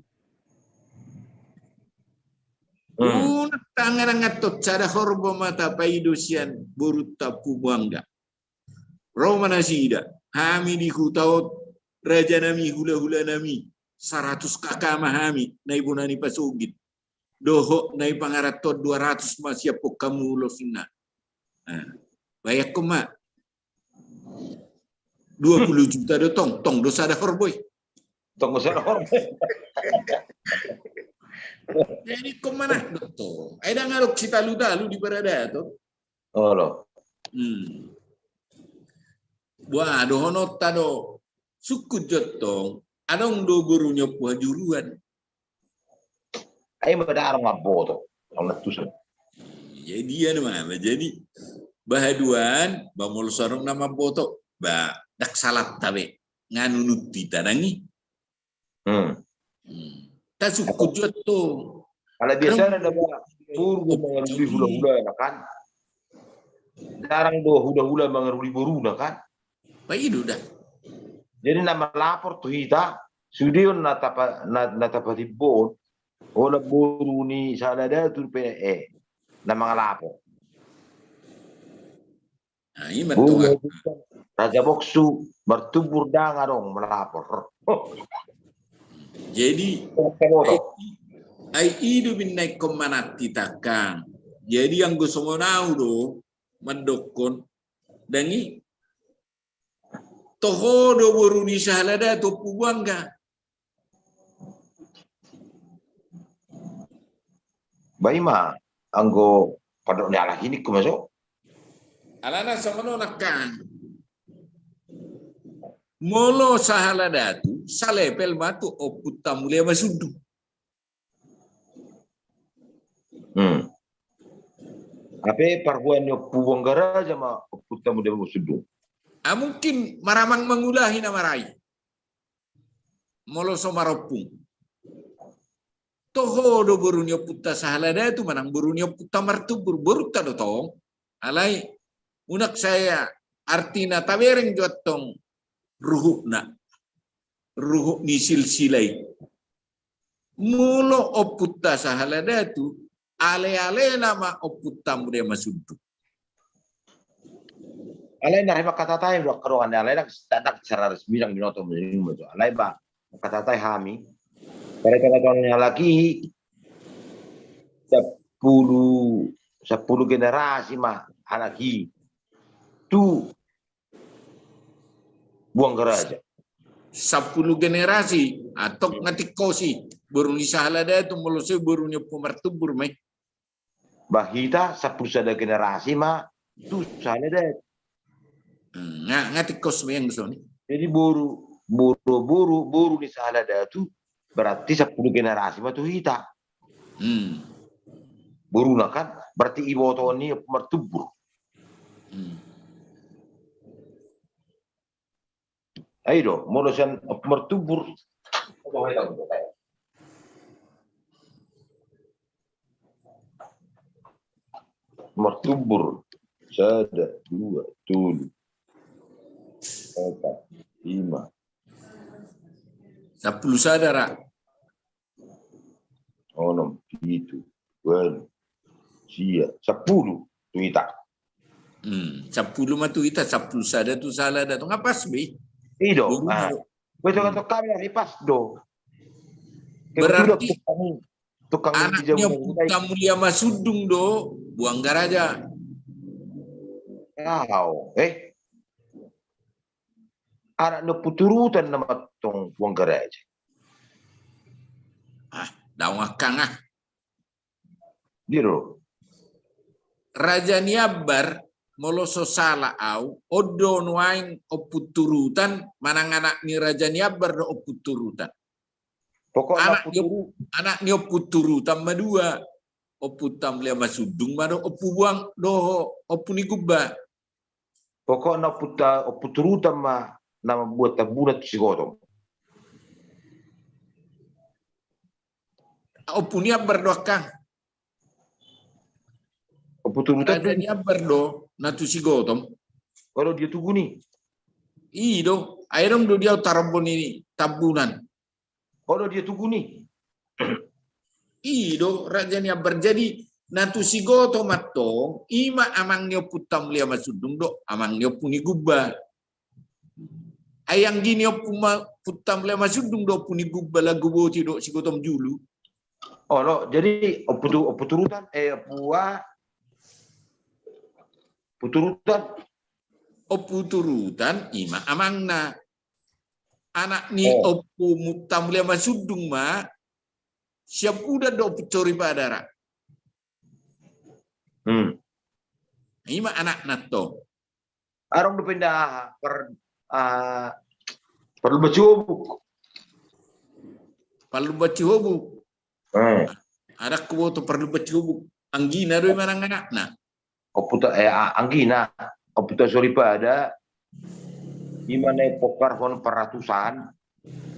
Hmm. Unang taangan-angan, tong sada horbo ma tapaido sian borunta Ompu Buangga. Ro ma nasida, hami di huta on, rajanami, hulahulanami, saratus K K ma hami, na ibona ni pasogit. Dohot na ipangarantoan dua ratus ma sian hamu ulos ninna. Nah, bayangkon ma. Dua puluh juta do tong, tong do sada horbo i. Tong do sada horbo i. Jadi ingkon manang do tong. Ai ndang adong sitalu-talu di paradaton. Olo. Hmm. Boha dohononta do, sungkun jo tong, adong do boru ni Ompu Hajuruan. Ai ma da adong mamboto, adong na tuson. Jadi ia nama, jadi ba haduan, ba molo so adong na mamboto, ba ndang salanta be, nga nunut hita nang i. Hmm. Hmm. Tasungkun jo tong. Ala biasana da ba boru mangaruli hulahulana kan. Jarang do hulahula mangaruli boruna kan. Ba i do da. Jadi na malapor tu hita, sude on na tapa, na, na tapatimbon, holan boru ni sada datu pe, eh, na mangalapor. Nah, i ma tong. Raja Boksu, Martumbur ndang adong malapor. Jadi, eh, Ai i do binna ingkon mananti tangkang. Jadi anggo songon au do mandokkon, dang i, toho do boru ni sahala datu Ompu Buangga. Ba i ma anggo pandok ni halak i, ningku ma so. Alana songon on nangkang. Molo sahala datu, salepel ma tu Ompunta Mulia Masundung. Hmm. Hape parhuan ni Ompu Buangga Raja ma Ompunta Mulia Masundung. Ah, mungkin maramang mangulahi na marai. Molo so marompung. Toho do boru ni Ompunta sahala datu manang boru ni Ompunta Martumbur, borunta do tong. Alai unang sai artina tabereng jo antong ruhutna. Ruhut ni silsila i. Molo Ompunta sahala datu, ale-alena ma Ompunta Mulia Masundung. Alai na re mangkatai do angka dongan, alai na secara resmi nang binoto. Alai ba mangkatai hami. Karena kata-kata ni halak i, sampulu, sampulu generasi ma halak i tu Buangga Raja. Sampulu generasi, antong nga tingkos i, boru ni sahala datu molo so i boru ni Ompu Martumbur ma i. Ba hita sampulu sada generasi ma tu sahala datu. Hmm, nga, nga tingkos ma i anggo songon i. Jadi boru, boru, boru, boru ni sahala datu berarti sampulu generasi ma tu hita. Hmm. Boruna kan, berarti iboto ni Ompu Martumbur. Hmm. Ai do, molo sian Ompu Martumbur. Martumbur, sada, dua, tolu, opat, lima. Sampulu sada ra. Onom, pitu, walu, sia, sampulu tu hita. Hmm, sampulu ma tu hita, sampulu sada tu sahala datu, nga pas be. I do. Boru ah. Be tongtong kami ari pas do. Berarti tukang, tukang anak ni Ompunta Mulia Masundung do Buangga Raja. Au, eh. Anak ni Ompu Turutan nama tong Buangga Raja. Ah, daong angkang ah. Dia do. Raja ni Ambar, molo so sala au, on do nuaeng Ompu Turutan, manang anak ni Raja ni Ambar do Ompu Turutan. Pokokna anak ni Ompu Turu-, anak ni Ompu Turutan ma dua. Ompunta Mulia Masundung ma do, Ompu Buang dohot Ompu ni Gumba. Pokokna Ompunta, Ompu Turutan ma na mambuat Tambunan tu Sigotom. Ompu ni Ambar do angkang. Ompu Turutan. Raja ni Ambar do na tu Sigotom. Olo dia tugu ni. I do, ai adong do dia tarombon ni Tambunan. Olo dia tugu ni. I do, Raja ni Ambar. Jadi na tu Sigotom antong, i ma amang ni Ompunta Mulia Masundung do amang ni Ompu ni Gumba. Ai anggi ni Ompu ma-, Ompunta Mulia Masundung do Ompu ni Gumba, lagu boti do Sigotom julu. Olo, jadi Ompu Tu-, Ompu Turutan, eh, Ompu a-, Ompu Turutan. Ompu Turutan, i ma amangna. Anak ni Ompunta Mulia Masundung ma, siap udan do Ompu Soripada ra. Hmm. I ma anakna tong. Adong dope nda aha, par-, ah, Parlumban Sihobuk. Parlumban Sihobuk. Eh. Adong huboto Parlumban Sihobuk. Anggina do i manang anakna. Ompunta, eh, a-, anggina. Ompunta Soripada. I ma na i pokarhon paratusan.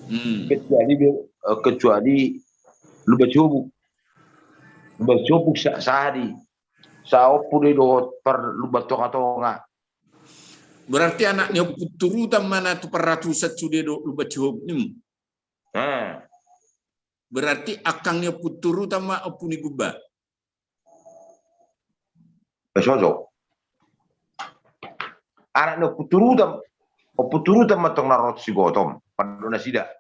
Hmm. Kecuali, eh, kecuali Lumban Sihobuk. Lumban Sihobuk sa-, sahali. Saompu do i dohot Parlumban Tongatonga. Berarti anak ni Ompu Turutan ma na tu paratusan sude do Lumban Sihobuk ni. Nah. Berarti angkang ni Ompu Turutan ma Ompu ni Gumba. Soso. Anak ni Ompu Turutan, Ompu Turutan ma tong na ro tu Sigotom, pandok nasida.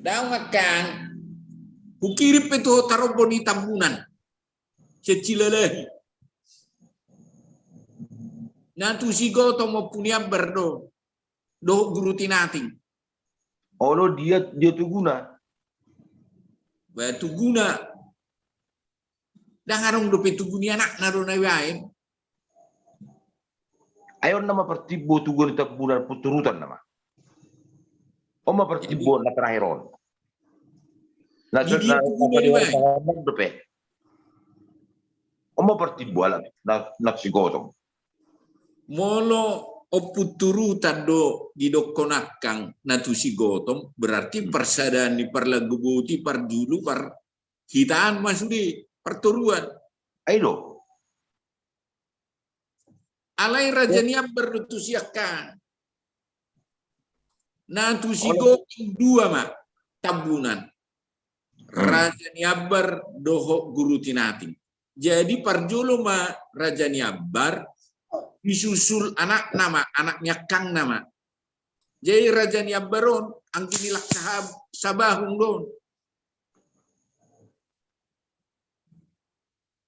Daong angkang. Hukirim pe tu ho tarombon ni Tambunan. Sian Silalahi. Na tu Sigotom Ompu ni Ambar do. Dohot Guru Tinating. Olo, dia, dia tuguna. Ba tuguna. Ndang adong dope tugu ni anakna do na ibaen. Ai on nama partimbo tugu ni Tambunan, Punturutan nama. On ma partimbo na terakhir on. Na, di dia na, tugu na na ibaen. Dope. On ma partimbo ala na, na Sigotom. Molo Punturutan do didokkon angkang na tu Sigotom, berarti parsadaan ni parlanggo boti, parjolo, parhitaan ma sude, partoruan. Ai do. Alai Raja ni Ambar do tu siangkangan. Na tu Sigotom dua ma Tambunan. Raja ni Ambar dohot Guru Tinating. Jadi parjolo ma Raja ni Ambar, disusul anakna ma, anak ni angkangna ma. Jadi Raja ni Ambar on, anggi ni Laksahab-, Sabahung do on.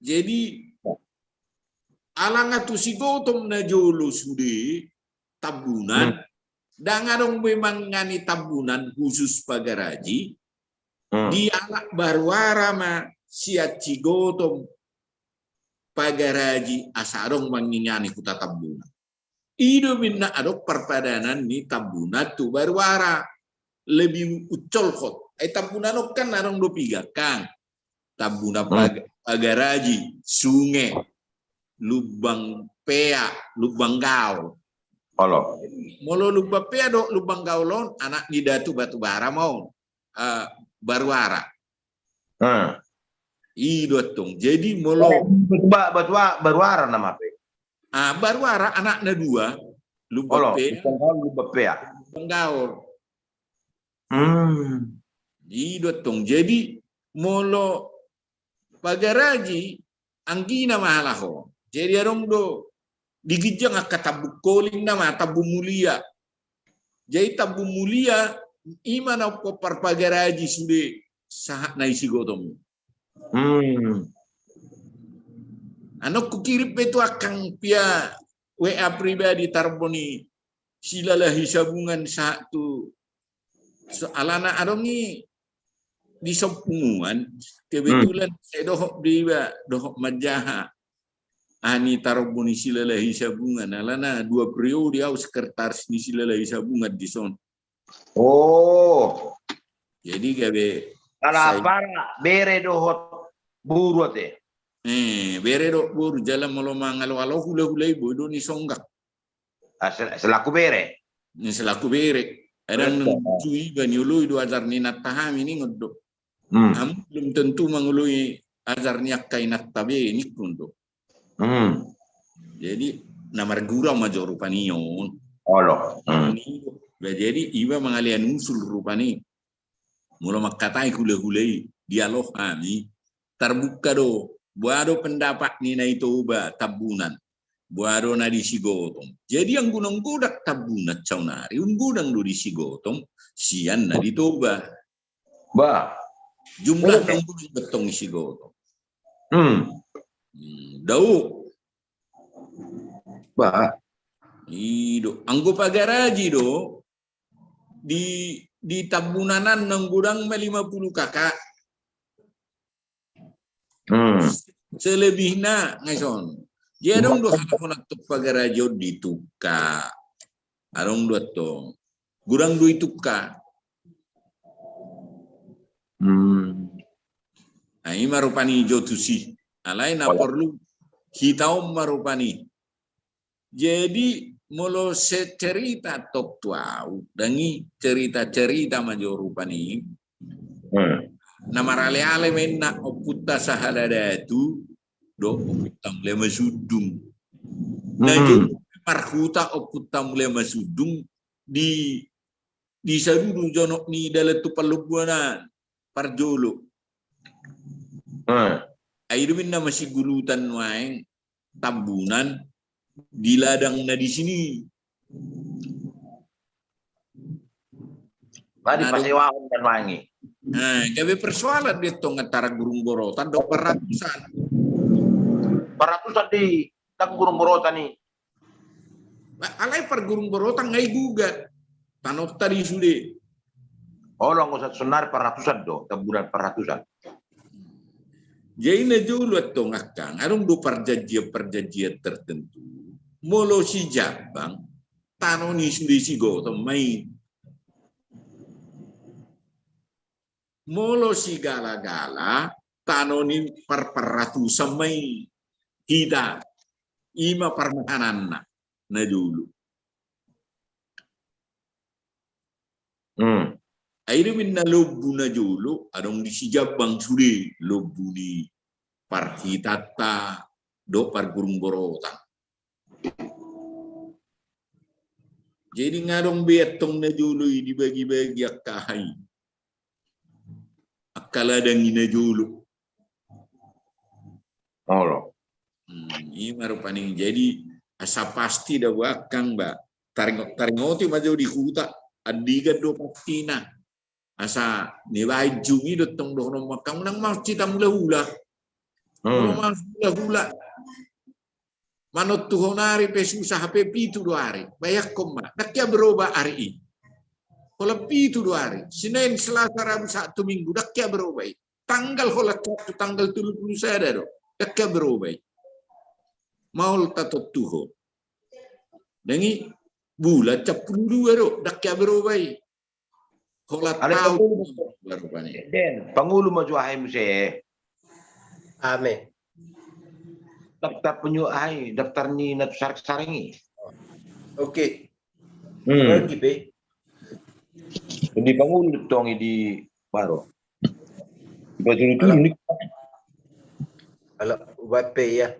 Jadi, ala nga tu Sigotom na jolo sude, Tambunan, ndang adong be mangingani Tambunan khusus Pagaraji, dialap Baruara ma sian Sigotom Pagaraji asa adong mangingani huta Tambunan. I do ninna adong parpadanan ni Tambunan tu Baruara. Lebih uncolhot. Ai Tambunan on kan adong do piga, kan? Tambunan Pag-, Pagaraji, Sunge, Lumban Pea, Lumban Gaol. Olo. Molo Lumban Pea dohot Lumban Gaol on, anak ni Datu Batubara ma on. Eh, Baruara. I do antong. Jadi molo Batua-, Batua-, Baruara nama pe. Ah, Baruara anakna dua. Lumban Pea. Lumban Gaol, Lumban Pea. Lumban Gaol. I do antong. Jadi molo Pagaraji anggina ma halak on. Jadi adong do di ginjang angka Tambun Holing nama, Tambun Mulia. Jadi Tambun Mulia i ma na umpompar Pagaraji sude sahat na i Sigotom. Annon hukirim pe tu angkang via W A pribadi tarombon ni Silalahi Sabungan sahat tu, so, alana adong i di son punguan, kebetulan sai dohot do iba dohot manjaha aha ni tarombon ni Silalahi Sabungan, alana dua periode au sekretaris ni Silalahi Sabungan di son. Oh. Jadi gabe Salapara, bere dohot boru ate. Eh, bere dohot boru, jala molo mangalo-alo hula-hula i boi do ni songgak. Ah, sel-, selaku bere. Ni selaku bere. Adong na tu iba nioloi do ajar ni inanta hami ningon do. Hamu belum tentu mangoloi ajar ni angka inanta be ningon do. Jadi na margurang ma jo rupani on. Olo. Jadi iba mangalean usul rupani. Molo mangkatai hula-hula i, dialog hami, tarbuka do, boha do pendapat ni na di Toba Tambunan, boha do na di Sigotom. Jadi anggo na godang Tambunan saonari, godang do di Sigotom sian na di Toba. Ba. Jumlah na godang do antong di Sigotom. Dao. Ba. I do. Anggo Pagaraji do, di, di Tambunan an godang ma lima puluh K K. Selebihna nga dison. Jadi adong do halak on antong Pagaraji on di Tukka. Adong do antong. Godang do i Tukka. Nah, i ma rupani jo tusi. Alai na porlu hita on ma rupani. Jadi molo secerita tok tu au, ndang i cerita-cerita ma jo rupani. Na marale-ale ma inna ompunta Sahala Datu dohot ompunta Mulai Masundung. Na jo marhuta ompunta Mulai Masundung di, di sadudu jonok ni dalan tu Pallombuan an parjolo. Ai do ninna masigurutan nuaeng Tambunan di ladang na di sini. Ba dipasewahon da nuaeng i. Nah, gabe persoalan dia tong antara Gurung Borotan do Parratusan. Parratusan di tang Gurung Borotan i. Alai par Gurung Borotan nga i gugat. Tanonta di sude. Olo, anggo saonari Parratusan do, Tambunan Parratusan. Jadi na jolo antong angka, adong do parjanjian-parjanjian tertentu. Molo Sijambang, tano ni sude Sigotong ma i. Molo Sigala-gala, tano ni par-, Parratusan ma i. Hita, i ma parmahananna na jolo. Hmm. Ai do ninna lombu na jolo, adong di Sijambang sude lombu ni parhitanta dohot par Gurung Borotan. Jadi nga adong be antong na jolo i dibagi-bagi angka aha i. Angka ladang i na jolo. Olo. Hmm, i ma rupani. Jadi asa pasti da boakang ba. Taringot, taringoti ma jo di huta, andigan do pastina. Asa nibaen jumi do tong dohonon mangkang unang maus hita mula-hula. Hmm. Molo maus mula-hula. Manontuhon ari pe susah, hape pitu do ari. Bayangkon ma, ndang hea berobah ari i. Holan pitu do ari. Senin, Selasa, Rabu, Sabtu, Minggu, ndang hea berobah i. Tanggal holan Sabtu, tanggal tolu pulu sada do. Ndang hea berobah i. Maol tatontuhon. Ndang i bulan sampulu dua do. Ndang hea berobah i. Holan taon. Pangulu ma jo aha i muse. Ame. Daftar penyu aha i, daftar ni na tu sareng-sareng i. Oke. Hmm. Oke be. Di pangulu tong i di baro. Di baro. Halo. Halo, ubat pe ya.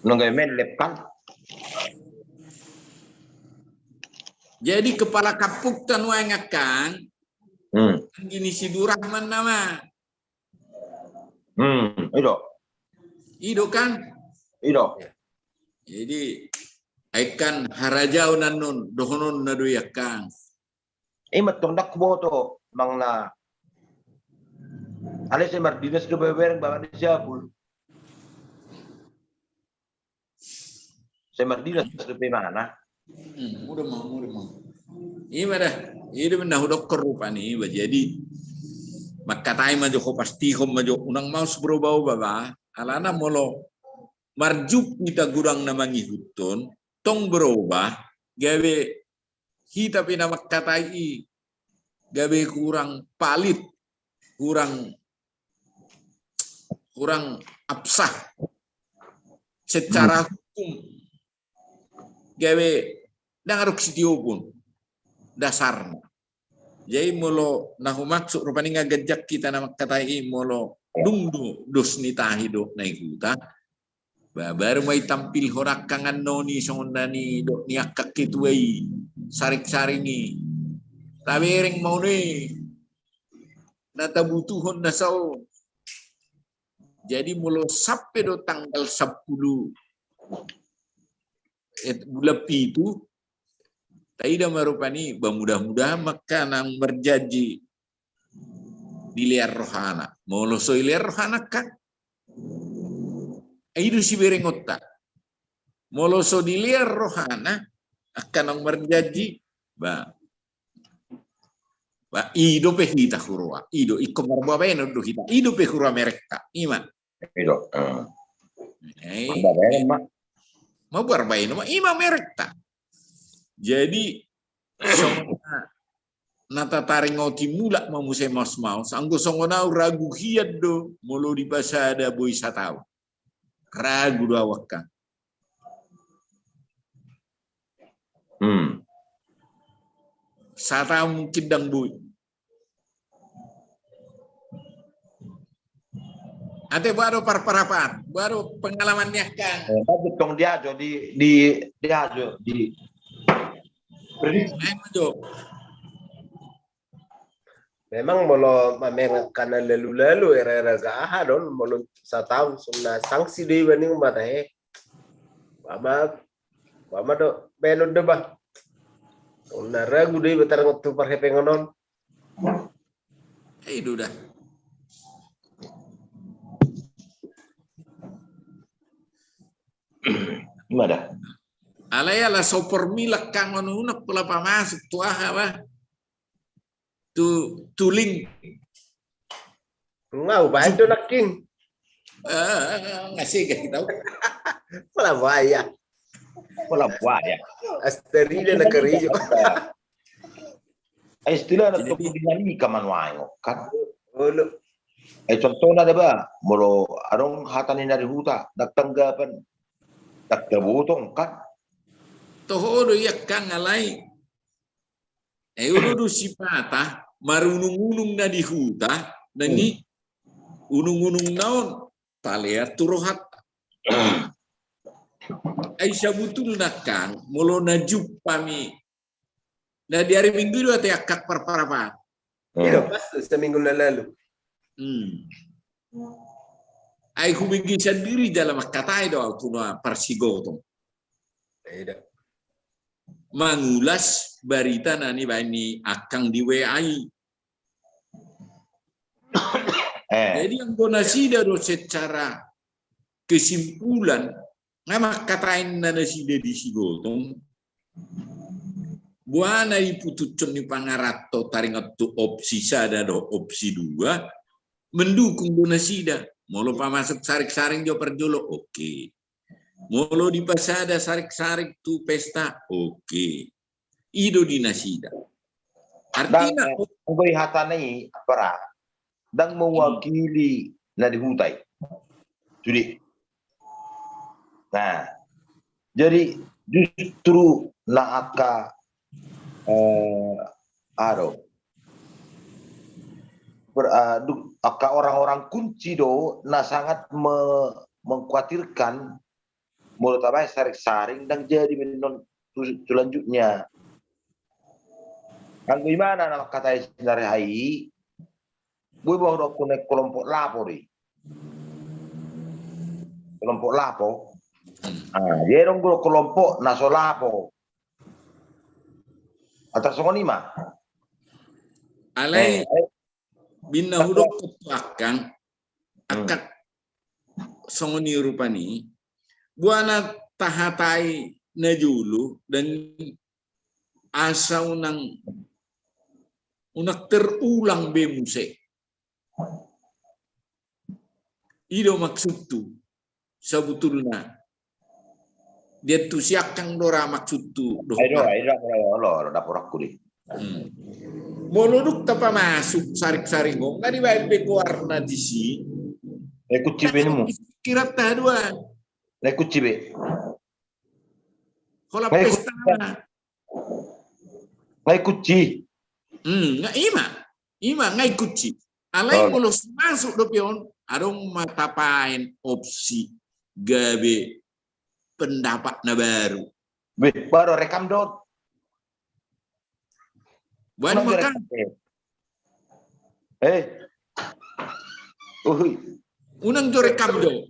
Nunga main lepal. Jadi kepala kampung tano angkang. Hmm. Anggi ni si Durahman nama. Hmm, ido. Ido kan? Ido. Jadi ai kan harajaon annon dohonon na do i angkang. Ima tong ndang huboto manang na alai sai mardinas do bereng bapak di Siabul. Sai mardinas dope imana. Hmm, mura ma, mura ma. Ima da, i do na hudokkon rupani ba. Jadi mangkatai ma jo, hupastihon ma jo, unang maus berobah-obah ba. Alana molo marjup hita godang na mangihuthon, tong berobah, gabe hita pe na mangkatai i gabe hurang palit, hurang, hurang absah secara hukum, gabe ndang adong sitiopon dasarna. Jadi molo na humaksud rupani nga ganjang hita na mangkatai i, molo dung do dos ni tahi dohot na i huta, ba, baru ma i tampilhon angkang annon i songon na nidok ni angkang ketua i, saring-saring i. Tabereng ma on i na tabutuhon na saon. Jadi molo sampe do tanggal sampulu, eh, bulan pitu, taida ma rupani, ba mudah-mudahan ma angka naung marjanji dilean rohana. Molo so dilean rohana kan, ai i do siberengonta. Molo so dilean rohana angka naung marjanji, ba, ba i dope hita huroa. I do, ingkon marboa baenon do hita. I dope huroa merekta. Ima. Ido. Eh. Baenon ma. Mabuar baenon ma, ima merekta. Jadi songon na tataringoti, mulak ma muse maos-maos. Anggo songon au ragu hian do molo dipasada boi sataon. Ragu do au angka. Hmm. Sataon mungkin ndang boi. Ate, boha do parparapaan, boha do pengalaman ni angkang? Eh, bagus tong diajo di, di, diajo di. Memang molo mamereng angka na lalu-lalu, era-era gaha do on, molo sataon songon na sanksi do i baenon ma tahe. Ba ma, ba ma do baenon do ba. Songon na ragu do i ba taringot tu parhepengon on. Ai do da. Ima da. Alai ala so formil angka on, unang pola pamasuk tu aha ba. Tu, tu link. Nga ubaen do nangkin. Nga sega tau. Pola buaya. Pola buaya. Asterida na karejo. Ai istilah na tu dinani ka manuaeng kan. Olo. Ai contohna da ba, molo adong hata ni na di huta, ndang tanggapan, ndang tabotong kan. Toho do ia kan alai. Ai olo do sipata marunung-unung na di huta, nani unung-unung na on talean tu rohanta. Ai sabutulna kan molo na jumpang i na di ari Minggu do ate angka parparapan. Iya, pas seminggu na lalu. Hmm. Ai hubege sandiri jala mangkatai do au tu na parsigotong. Eda. Mangulas barita na nibaen ni angka di W A i. Eh. Jadi anggo nasida do secara kesimpulan, nga mangkatai na nasida di sigotong. Boha na diputushon ni pangaranto taringot tu opsi sada do opsi dua, mendukung do nasida. Molo pamasuk saring-saring jo parjolo, oke. Molo dipasada saring-saring tu pesta, oke. I do di nasida. Artina, anggo i hatana i, apa ra, ndang mewakili na di huta i. Sude. Nah, jadi justru na angka, eh, ado, ber-, eh, du-, angka orang-orang kunci do na sangat me-, mengkhawatirkan molo tabaen saring-saring ndang jadi menon tu, selanjutnya. Anggo imana na mangkatai sinarihai, boi boha do kune kelompok lapo di. Kelompok lapo. Ah, dia dong do kelompok na so lapo. Antar songon i ma. Alai, eh, eh. Bina hudok tu angka, angka songon i rupani, boha na tahatai na jolo dan asa unang, unang terulang be muse. I do maksudhu. Sabutulna. Dia tu siakkang do ra maksudhu. Ai do, ai do, olo, olo, daporakku di. Hmm. Molo dung tapamasuk saring-saring on, nga dibaen be goarna disi. Ai kunci be nemu. Kira ta dua. Ai kunci be. Holan pesta. Nga i kunci. Hmm, nga i ma. I ma, nga i kunci. Alai molo so masuk dope on, adong ma tapaen opsi gabe pendapat na baru. Be, baru rekam do. Boan ma kan. Eh. Uhui. Unang jo rekam jo.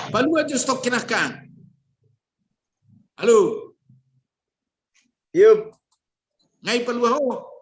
Palua jo stok kinakan. Halo. Yup. Nga i palua ho.